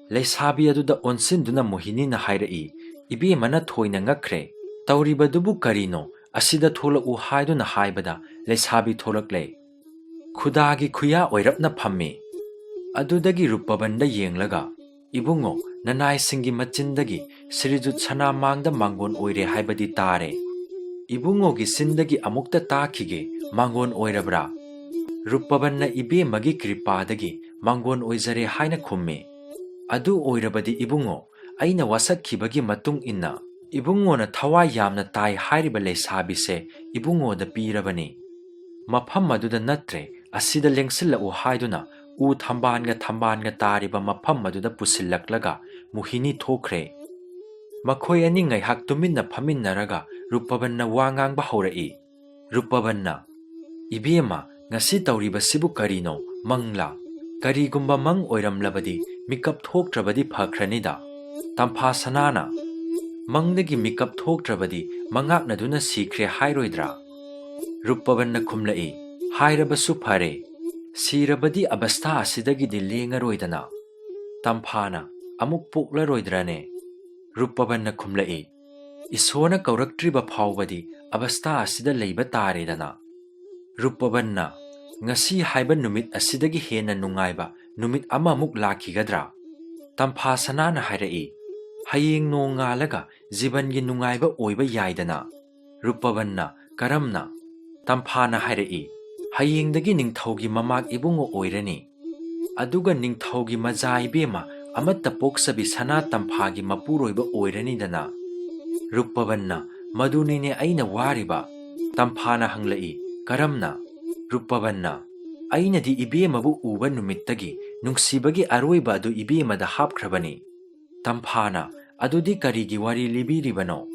ꯂꯩꯁꯥꯕꯤ ꯑꯗꯨꯗ ꯑꯣꯟꯁꯤꯟꯗꯨꯅ ꯃꯣꯍꯤꯅꯤꯅ ꯍꯥꯏꯔꯛꯏ, "ꯏꯕꯦꯝꯃꯅ ꯊꯣꯏꯅ ꯉꯛꯈ꯭ꯔꯦ꯫ ꯇꯧꯔꯤꯕꯗꯨꯕꯨ ꯀꯔꯤꯅꯣ? ꯑꯁꯤꯗ ꯊꯣꯛꯂꯛꯎ" ꯍꯥꯏꯗꯨꯅ ꯍꯥꯏꯕꯗ ꯂꯩꯁꯥꯕꯤ ꯊꯣꯛꯂꯛꯂꯦ꯫ ꯈꯨꯗꯥꯒꯤ ꯈꯨꯌꯥ ꯑꯣꯏꯔꯞꯅ ꯐꯝꯃꯤ꯫ ꯑꯗꯨꯗꯒꯤ ꯔꯨꯄꯕꯟꯗ ꯌꯦꯡꯂꯒ, "ꯏꯕꯨꯡꯉꯣ, ꯅꯅꯥꯏꯁꯤꯡꯒꯤ ꯃꯆꯤꯟꯗꯒꯤ ꯁ꯭ꯔꯤꯖꯨꯠ ꯁꯅꯥꯃꯥꯡꯗ ꯃꯥꯡꯒꯣꯟ ꯑꯣꯏꯔꯦ ꯍꯥꯏꯕꯗꯤ ꯇꯥꯔꯦ꯫ ꯏꯕꯨꯡꯉꯣꯒꯤ ꯆꯤꯟꯗꯒꯤ ꯑꯃꯨꯛꯇ ꯇꯥꯈꯤꯒꯦ, ꯃꯥꯡꯒꯣꯟ ꯑꯣꯏꯔꯕ꯭ꯔꯥ?" ꯔꯨꯄꯕꯟꯅ ꯏꯕꯦꯝꯃꯒꯤ ꯀ꯭ꯔꯤꯄꯥꯗꯒꯤ ꯃꯥꯡꯒꯣꯟ ꯑꯣꯏꯖꯔꯦ ꯍꯥꯏꯅ ꯈꯨꯝꯃꯤ꯫ "ꯑꯗꯨ ꯑꯣꯏꯔꯕꯗꯤ ꯏꯕꯨꯡꯉꯣ, ꯑꯩꯅ ꯋꯥꯁꯛꯈꯤꯕꯒꯤ ꯃꯇꯨꯡ ꯏꯟꯅ ꯏꯕꯨꯡꯉꯣꯅ ꯊꯋꯥꯏ ꯌꯥꯝꯅ ꯇꯥꯏ ꯍꯥꯏꯔꯤꯕ ꯂꯩꯁꯥꯕꯤꯁꯦ ꯏꯕꯨꯡꯉꯣꯗ ꯄꯤꯔꯕꯅꯤ꯫ ꯃꯐꯝ ꯑꯗꯨꯗ ꯅꯠꯇ꯭ꯔꯦ, ꯑꯁꯤꯗ ꯂꯦꯡꯁꯤꯜꯂꯛꯎ" ꯍꯥꯏꯗꯨꯅ ꯎ ꯊꯝꯕꯥꯜꯒ ꯊꯝꯕꯥꯜꯒ ꯇꯥꯔꯤꯕ ꯃꯐꯝ ꯑꯗꯨꯗ ꯄꯨꯁꯤꯜꯂꯛꯂꯒ ꯃꯣꯍꯤꯅꯤ ꯊꯣꯛꯈ꯭ꯔꯦ꯫ ꯃꯈꯣꯏ ꯑꯅꯤ ꯉꯥꯏꯍꯥꯛ ꯇꯨꯃꯤꯟꯅ ꯐꯝꯃꯤꯟꯅꯔꯒ ꯔꯨꯄꯕꯟꯅ ꯋꯥ ꯉꯥꯡꯕ ꯍꯧꯔꯛꯏ꯫ ꯔꯨꯄꯕꯟꯅ, "ꯏꯕꯦꯝꯃ, ꯉꯁꯤ ꯇꯧꯔꯤꯕꯁꯤꯕꯨ ꯀꯔꯤꯅꯣ? ꯃꯪꯂꯥ? ꯀꯔꯤꯒꯨꯝꯕ ꯃꯪ ꯑꯣꯏꯔꯝꯂꯕꯗꯤ ꯃꯤꯀꯞ ꯊꯣꯛꯇ꯭ꯔꯕꯗꯤ ꯐꯈ꯭ꯔꯅꯤꯗ꯫ ꯇꯝꯐꯥ ꯁꯅꯥꯅ, ꯃꯪꯗꯒꯤ ꯃꯤꯀꯞ ꯊꯣꯛꯇ꯭ꯔꯕꯗꯤ ꯃꯉꯥꯛꯅꯗꯨꯅ ꯁꯤꯈ꯭ꯔꯦ ꯍꯥꯏꯔꯣꯏꯗ꯭ꯔꯥ?" ꯔꯨꯄꯕꯟꯅ ꯈꯨꯝꯂꯛꯏ, "ꯍꯥꯏꯔꯕꯁꯨ ꯐꯔꯦ, ꯁꯤꯔꯕꯗꯤ ꯑꯕꯁꯊꯥ ꯑꯁꯤꯗꯒꯤꯗꯤ ꯂꯦꯡꯉꯔꯣꯏꯗꯅ꯫ ꯇꯝꯐꯥꯅ, ꯑꯃꯨꯛ ꯄꯣꯛꯂꯔꯣꯏꯗ꯭ꯔꯅꯦ?" ꯔꯨꯄꯕꯟꯅ ꯈꯨꯝꯂꯛꯏ, "ꯏꯁꯣꯔꯅ ꯀꯧꯔꯛꯇ꯭ꯔꯤꯕ ꯐꯥꯎꯕꯗꯤ ꯑꯕꯁꯊꯥ ꯑꯁꯤꯗ ꯂꯩꯕ ꯇꯥꯔꯦꯗꯅ꯫" ꯔꯨꯄꯕꯟꯅ, "ꯉꯁꯤ ꯍꯥꯏꯕ ꯅꯨꯃꯤꯠ ꯑꯁꯤꯗꯒꯤ ꯍꯦꯟꯅ ꯅꯨꯡꯉꯥꯏꯕ ꯅꯨꯃꯤꯠ ꯑꯃꯃꯨꯛ ꯂꯥꯛꯈꯤꯒꯗ꯭ꯔꯥ? ꯇꯝꯐꯥ ꯁꯅꯥꯅ ꯍꯥꯏꯔꯛꯏ, "ꯍꯌꯦꯡ ꯅꯣꯡꯉꯥꯜꯂꯒ ꯖꯤꯕꯟꯒꯤ ꯅꯨꯡꯉꯥꯏꯕ ꯑꯣꯏꯕ ꯌꯥꯏꯗꯅ?" ꯔꯨꯄꯕꯟꯅ, "ꯀꯔꯝꯅ?" ꯇꯝꯐꯥꯅ ꯍꯥꯏꯔꯛꯏ, "ꯍꯌꯦꯡꯗꯒꯤ ꯅꯤꯡꯊꯧꯒꯤ ꯃꯃꯥꯛ ꯏꯕꯨꯡꯉꯣ ꯑꯣꯏꯔꯅꯤ꯫ ꯑꯗꯨꯒ ꯅꯤꯡꯊꯧꯒꯤ ꯃꯆꯥ ꯏꯕꯦꯝꯃ ꯑꯃꯠꯇ ꯄꯣꯛꯆꯕꯤ ꯁꯅꯥ ꯇꯝꯐꯥꯒꯤ ꯃꯄꯨꯔꯣꯏꯕ ꯑꯣꯏꯔꯅꯤꯗꯅ?" ꯔꯨꯄꯕꯟꯅ, "ꯃꯗꯨꯅꯤꯅꯦ ꯑꯩꯅ ꯋꯥꯔꯤꯕ꯫" ꯇꯝꯐꯥꯅ ꯍꯪꯂꯛꯏ, "ꯀꯔꯝꯅ?" ꯔꯨꯄꯕꯟꯅ, "ꯑꯩꯅꯗꯤ ꯏꯕꯦꯝꯃꯕꯨ ꯎꯕ ꯅꯨꯃꯤꯠꯇꯒꯤ ꯅꯨꯡꯁꯤꯕꯒꯤ ꯑꯔꯣꯏꯕ ꯑꯗꯨ ꯏꯕꯦꯝꯃꯗ ꯍꯥꯞꯈ꯭ꯔꯕꯅꯤ꯫" ꯇꯝꯐꯥꯅ, "ꯑꯗꯨꯗꯤ ꯀꯔꯤꯒꯤ ꯋꯥꯔꯤ ꯂꯤꯕꯤꯔꯤꯕꯅꯣ?"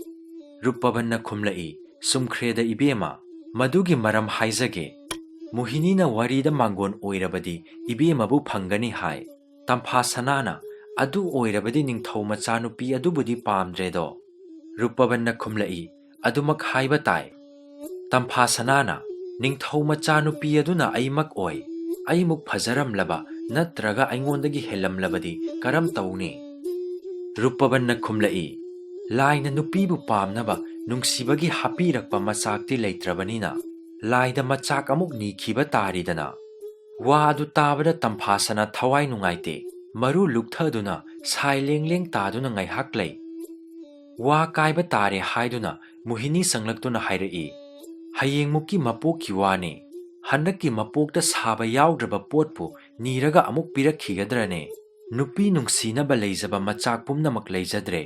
ꯔꯨꯄꯕꯟꯅ ꯈꯨꯝꯂꯛꯏ, "ꯆꯨꯝꯈ꯭ꯔꯦꯗ ꯏꯕꯦꯝꯃ, ꯃꯗꯨꯒꯤ ꯃꯔꯝ ꯍꯥꯏꯖꯒꯦ꯫ ꯃꯣꯍꯤꯅꯤꯅ ꯋꯥꯔꯤꯗ ꯃꯥꯡꯒꯣꯟ ꯑꯣꯏꯔꯕꯗꯤ ꯏꯕꯦꯝꯃꯕꯨ ꯐꯪꯒꯅꯤ ꯍꯥꯏ꯫ ꯇꯝꯐꯥ ꯁꯅꯥꯅ, 'ꯑꯗꯨ ꯑꯣꯏꯔꯕꯗꯤ ꯅꯤꯡꯊꯧ ꯃꯆꯥꯅꯨꯄꯤ ꯑꯗꯨꯕꯨꯗꯤ ꯄꯥꯝꯗ꯭ꯔꯦꯗꯣ?" ꯔꯨꯄꯕꯟꯅ ꯈꯨꯝꯂꯛꯏ, "ꯑꯗꯨꯃꯛ ꯍꯥꯏꯕ ꯇꯥꯏ꯫" ꯇꯝꯐꯥ ꯁꯅꯥꯅ, "ꯅꯤꯡꯊꯧ ꯃꯆꯥꯅꯨꯄꯤ ꯑꯗꯨꯅ ꯑꯩꯃꯛ ꯑꯣꯏ, ꯑꯩꯃꯨꯛ ꯐꯖꯔꯝꯂꯕ ꯅꯠꯇ꯭ꯔꯒ ꯑꯩꯉꯣꯟꯗꯒꯤ ꯍꯦꯜꯂꯝꯂꯕꯗꯤ ꯀꯔꯝ ꯇꯧꯅꯤ?" ꯔꯨꯄꯕꯟꯅ ꯈꯨꯝꯂꯛꯏ, "ꯂꯥꯏꯅ ꯅꯨꯄꯤꯕꯨ ꯄꯥꯝꯅꯕ ꯅꯨꯡꯁꯤꯕꯒꯤ ꯍꯥꯞꯄꯤꯔꯛꯄ ꯃꯆꯥꯛꯇꯤ ꯂꯩꯇ꯭ꯔꯕꯅꯤꯅ, ꯂꯥꯏꯗ ꯃꯆꯥꯛ ꯑꯃꯨꯛ ꯅꯤꯈꯤꯕ ꯇꯥꯔꯤꯗꯅ꯫" ꯋꯥ ꯑꯗꯨ ꯇꯥꯕꯗ ꯇꯝꯐꯥꯁꯅꯥ ꯊꯋꯥꯏ ꯅꯨꯡꯉꯥꯏꯇꯦ꯫ ꯃꯔꯨ ꯂꯨꯛꯊꯗꯨꯅ ꯁꯥꯏ ꯂꯦꯡ ꯂꯦꯡ ꯇꯥꯗꯨꯅ ꯉꯥꯏꯍꯥꯛ ꯂꯩ꯫ ꯋꯥ ꯀꯥꯏꯕ ꯇꯥꯔꯦ ꯍꯥꯏꯗꯨꯅ ꯃꯣꯍꯤꯅꯤ ꯆꯪꯂꯛꯇꯨꯅ ꯍꯥꯏꯔꯛꯏ, "ꯍꯌꯦꯡꯃꯨꯛꯀꯤ ꯃꯄꯣꯛꯀꯤ ꯋꯥꯅꯤ꯫ ꯍꯟꯗꯛꯀꯤ ꯃꯄꯣꯛꯇ ꯁꯥꯕ ꯌꯥꯎꯗ꯭ꯔꯕ ꯄꯣꯠꯄꯨ ꯅꯤꯔꯒ ꯑꯃꯨꯛ ꯄꯤꯔꯛꯈꯤꯒꯗ꯭ꯔꯅꯦ? ꯅꯨꯄꯤ ꯅꯨꯡꯁꯤꯅꯕ ꯂꯩꯖꯕ ꯃꯆꯥꯛ ꯄꯨꯝꯅꯃꯛ ꯂꯩꯖꯗ꯭ꯔꯦ꯫"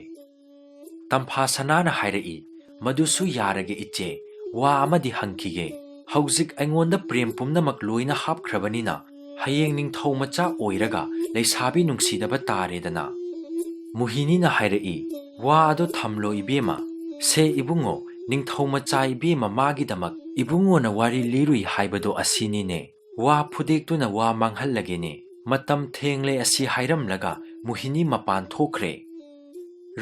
ꯇꯝꯐꯥ ꯁꯅꯥꯅ ꯍꯥꯏꯔꯛꯏ, "ꯃꯗꯨꯁꯨ ꯌꯥꯔꯒꯦ ꯏꯆꯦ, ꯋꯥ ꯑꯃꯗꯤ ꯍꯪꯈꯤꯒꯦ꯫ ꯍꯧꯖꯤꯛ ꯑꯩꯉꯣꯟꯗ ꯄ꯭ꯔꯦꯝ ꯄꯨꯝꯅꯃꯛ ꯂꯣꯏꯅ ꯍꯥꯞꯈ꯭ꯔꯕꯅꯤꯅ, ꯍꯌꯦꯡ ꯅꯤꯡꯊꯧ ꯃꯆꯥ ꯑꯣꯏꯔꯒ ꯂꯩꯁꯥꯕꯤ ꯅꯨꯡꯁꯤꯗꯕ ꯇꯥꯔꯦꯗꯅ?" ꯃꯣꯍꯤꯅꯤꯅ ꯍꯥꯏꯔꯛꯏ, "ꯋꯥ ꯑꯗꯨ ꯊꯝꯂꯣ ꯏꯕꯦꯝꯃ꯫ ꯁꯦ ꯏꯕꯨꯡꯉꯣ, ꯅꯤꯡꯊꯧ ꯃꯆꯥ ꯏꯕꯦꯝꯃ ꯃꯥꯒꯤꯗꯃꯛ ꯏꯕꯨꯡꯉꯣꯅ ꯋꯥꯔꯤ ꯂꯤꯔꯨꯏ ꯍꯥꯏꯕꯗꯣ ꯑꯁꯤꯅꯤꯅꯦ꯫ ꯋꯥ ꯐꯨꯗꯦꯛꯇꯨꯅ ꯋꯥ ꯃꯥꯡꯍꯜꯂꯒꯦꯅꯦ꯫ ꯃꯇꯝ ꯊꯦꯡꯂꯦ" ꯑꯁꯤ ꯍꯥꯏꯔꯝꯂꯒ ꯃꯣꯍꯤꯅꯤ ꯃꯄꯥꯟ ꯊꯣꯛꯈ꯭ꯔꯦ꯫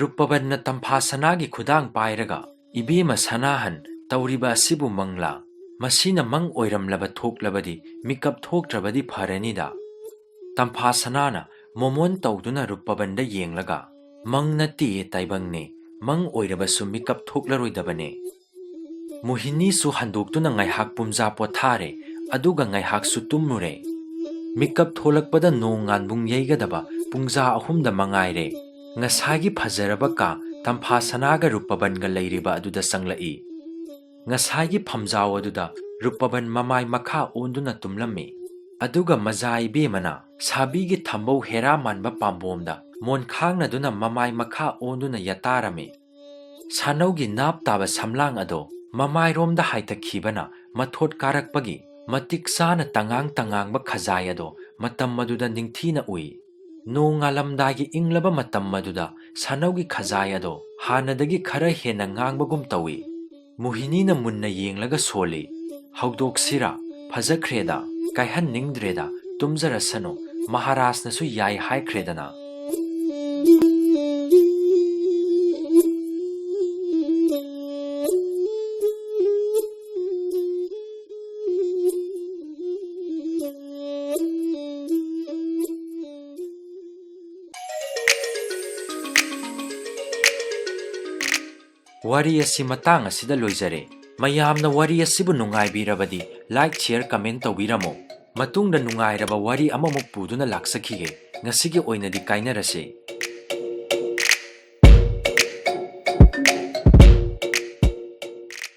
ꯔꯨꯄꯕꯟꯅ ꯇꯝꯐꯥ ꯁꯅꯥꯒꯤ ꯈꯨꯗꯥꯡ ꯄꯥꯏꯔꯒ, "ꯏꯕꯦꯝꯃ ꯁꯅꯥꯍꯟ, ꯇꯧꯔꯤꯕ ꯑꯁꯤꯕꯨ ꯃꯪꯂꯥ? ꯃꯁꯤꯅ ꯃꯪ ꯑꯣꯏꯔꯝꯂꯕ ꯊꯣꯛꯂꯕꯗꯤ ꯃꯤꯀꯞ ꯊꯣꯛꯇ꯭ꯔꯕꯗꯤ ꯐꯔꯅꯤꯗ꯫" ꯇꯝꯐꯥ ꯁꯅꯥꯅ ꯃꯣꯃꯣꯟ ꯇꯧꯗꯨꯅ ꯔꯨꯄꯕꯟꯗ ꯌꯦꯡꯂꯒ, "ꯃꯪ ꯅꯠꯇꯦꯌꯦ ꯇꯥꯏꯕꯪꯅꯦ, ꯃꯪ ꯑꯣꯏꯔꯕꯁꯨ ꯃꯤꯀꯞ ꯊꯣꯛꯂꯔꯣꯏꯗꯕꯅꯦ꯫" ꯃꯣꯍꯤꯅꯤꯁꯨ ꯍꯟꯗꯣꯛꯇꯨꯅ ꯉꯥꯏꯍꯥꯛ ꯄꯨꯝꯖꯥ ꯄꯣꯊꯥꯔꯦ, ꯑꯗꯨꯒ ꯉꯥꯏꯍꯥꯛꯁꯨ ꯇꯨꯝꯃꯨꯔꯦ꯫ ꯃꯤꯀꯞ ꯊꯣꯛꯂꯛꯄꯗ ꯅꯣꯡ ꯉꯥꯟꯕꯨꯡ ꯌꯩꯒꯗꯕ ꯄꯨꯡꯖꯥ ꯑꯍꯨꯝꯗ ꯃꯉꯥꯏꯔꯦ꯫ ꯉꯁꯥꯏꯒꯤ ꯐꯖꯔꯕ ꯀꯥ ꯇꯝꯐꯥ ꯁꯅꯥꯒ ꯔꯨꯄꯕꯟꯒ ꯂꯩꯔꯤꯕ ꯑꯗꯨꯗ ꯆꯪꯂꯛꯏ꯫ ꯉꯁꯥꯏꯒꯤ ꯐꯝꯖꯥꯎ ꯑꯗꯨꯗ ꯔꯨꯄꯕꯟ ꯃꯃꯥꯏ ꯃꯈꯥ ꯑꯣꯟꯗꯨꯅ ꯇꯨꯝꯂꯝꯃꯤ꯫ ꯑꯗꯨꯒ ꯃꯖꯥ ꯏꯕꯦꯝꯃꯅ ꯁꯥꯕꯤꯒꯤ ꯊꯝꯕꯧ ꯍꯦꯔꯥ ꯃꯥꯟꯕ ꯄꯥꯝꯕꯣꯝꯗ ꯃꯣꯟ ꯈꯥꯡꯅꯗꯨꯅ ꯃꯃꯥꯏ ꯃꯈꯥ ꯑꯣꯟꯗꯨꯅ ꯌꯥꯇꯥꯔꯝꯃꯤ꯫ ꯁꯥꯅꯧꯒꯤ ꯅꯥꯞ ꯇꯥꯕ ꯁꯝꯂꯥꯡ ꯑꯗꯣ ꯃꯃꯥꯏꯔꯣꯝꯗ ꯍꯥꯏꯊꯈꯤꯕꯅ ꯃꯊꯣꯠ ꯀꯥꯔꯛꯄꯒꯤ ꯃꯇꯤꯛ ꯆꯥꯅ ꯇꯉꯥꯡ ꯇꯉꯥꯡꯕ ꯈꯖꯥꯏ ꯑꯗꯣ ꯃꯇꯝ ꯑꯗꯨꯗ ꯅꯤꯡꯊꯤꯅ ꯎꯏ꯫ ꯅꯣꯡ ꯉꯥꯜꯂꯝꯗꯥꯏꯒꯤ ꯏꯪꯂꯕ ꯃꯇꯝ ꯑꯗꯨꯗ ꯁꯥꯅꯧꯒꯤ ꯈꯖꯥꯏ ꯑꯗꯣ ꯍꯥꯟꯅꯗꯒꯤ ꯈꯔ ꯍꯦꯟꯅ ꯉꯥꯡꯕꯒꯨꯝ ꯇꯧꯏ꯫ ꯃꯣꯍꯤꯅꯤꯅ ꯃꯨꯟꯅ ꯌꯦꯡꯂꯒ ꯁꯣꯜꯂꯤ, "ꯍꯧꯗꯣꯛꯁꯤꯔꯥ? ꯐꯖꯈ꯭ꯔꯦꯗ, ꯀꯥꯏꯍꯟꯅꯤꯡꯗ꯭ꯔꯦꯗ, ꯇꯨꯝꯖꯔꯁꯅꯨ, ꯃꯍꯥꯔꯥꯖꯅꯁꯨ ꯌꯥꯏ ꯍꯥꯏꯈ꯭ꯔꯦꯗꯅ"꯫ ꯋꯥꯔꯤ ꯑꯁꯤ ꯃꯇꯥꯡ ꯑꯁꯤꯗ ꯂꯣꯏꯖꯔꯦ꯫ ꯃꯌꯥꯝꯅ ꯋꯥꯔꯤ ꯑꯁꯤꯕꯨ ꯅꯨꯡꯉꯥꯏꯕꯤꯔꯕꯗꯤ like, share, comment ꯇꯧꯕꯤꯔꯝꯃꯨ꯫ ꯃꯇꯨꯡꯗ ꯅꯨꯡꯉꯥꯏꯔꯕ ꯋꯥꯔꯤ ꯑꯃꯃꯨꯛ ꯄꯨꯗꯨꯅ ꯂꯥꯛꯆꯈꯤꯒꯦ꯫ ꯉꯁꯤꯒꯤ ꯑꯣꯏꯅꯗꯤ ꯀꯥꯏꯅꯔꯁꯦ꯫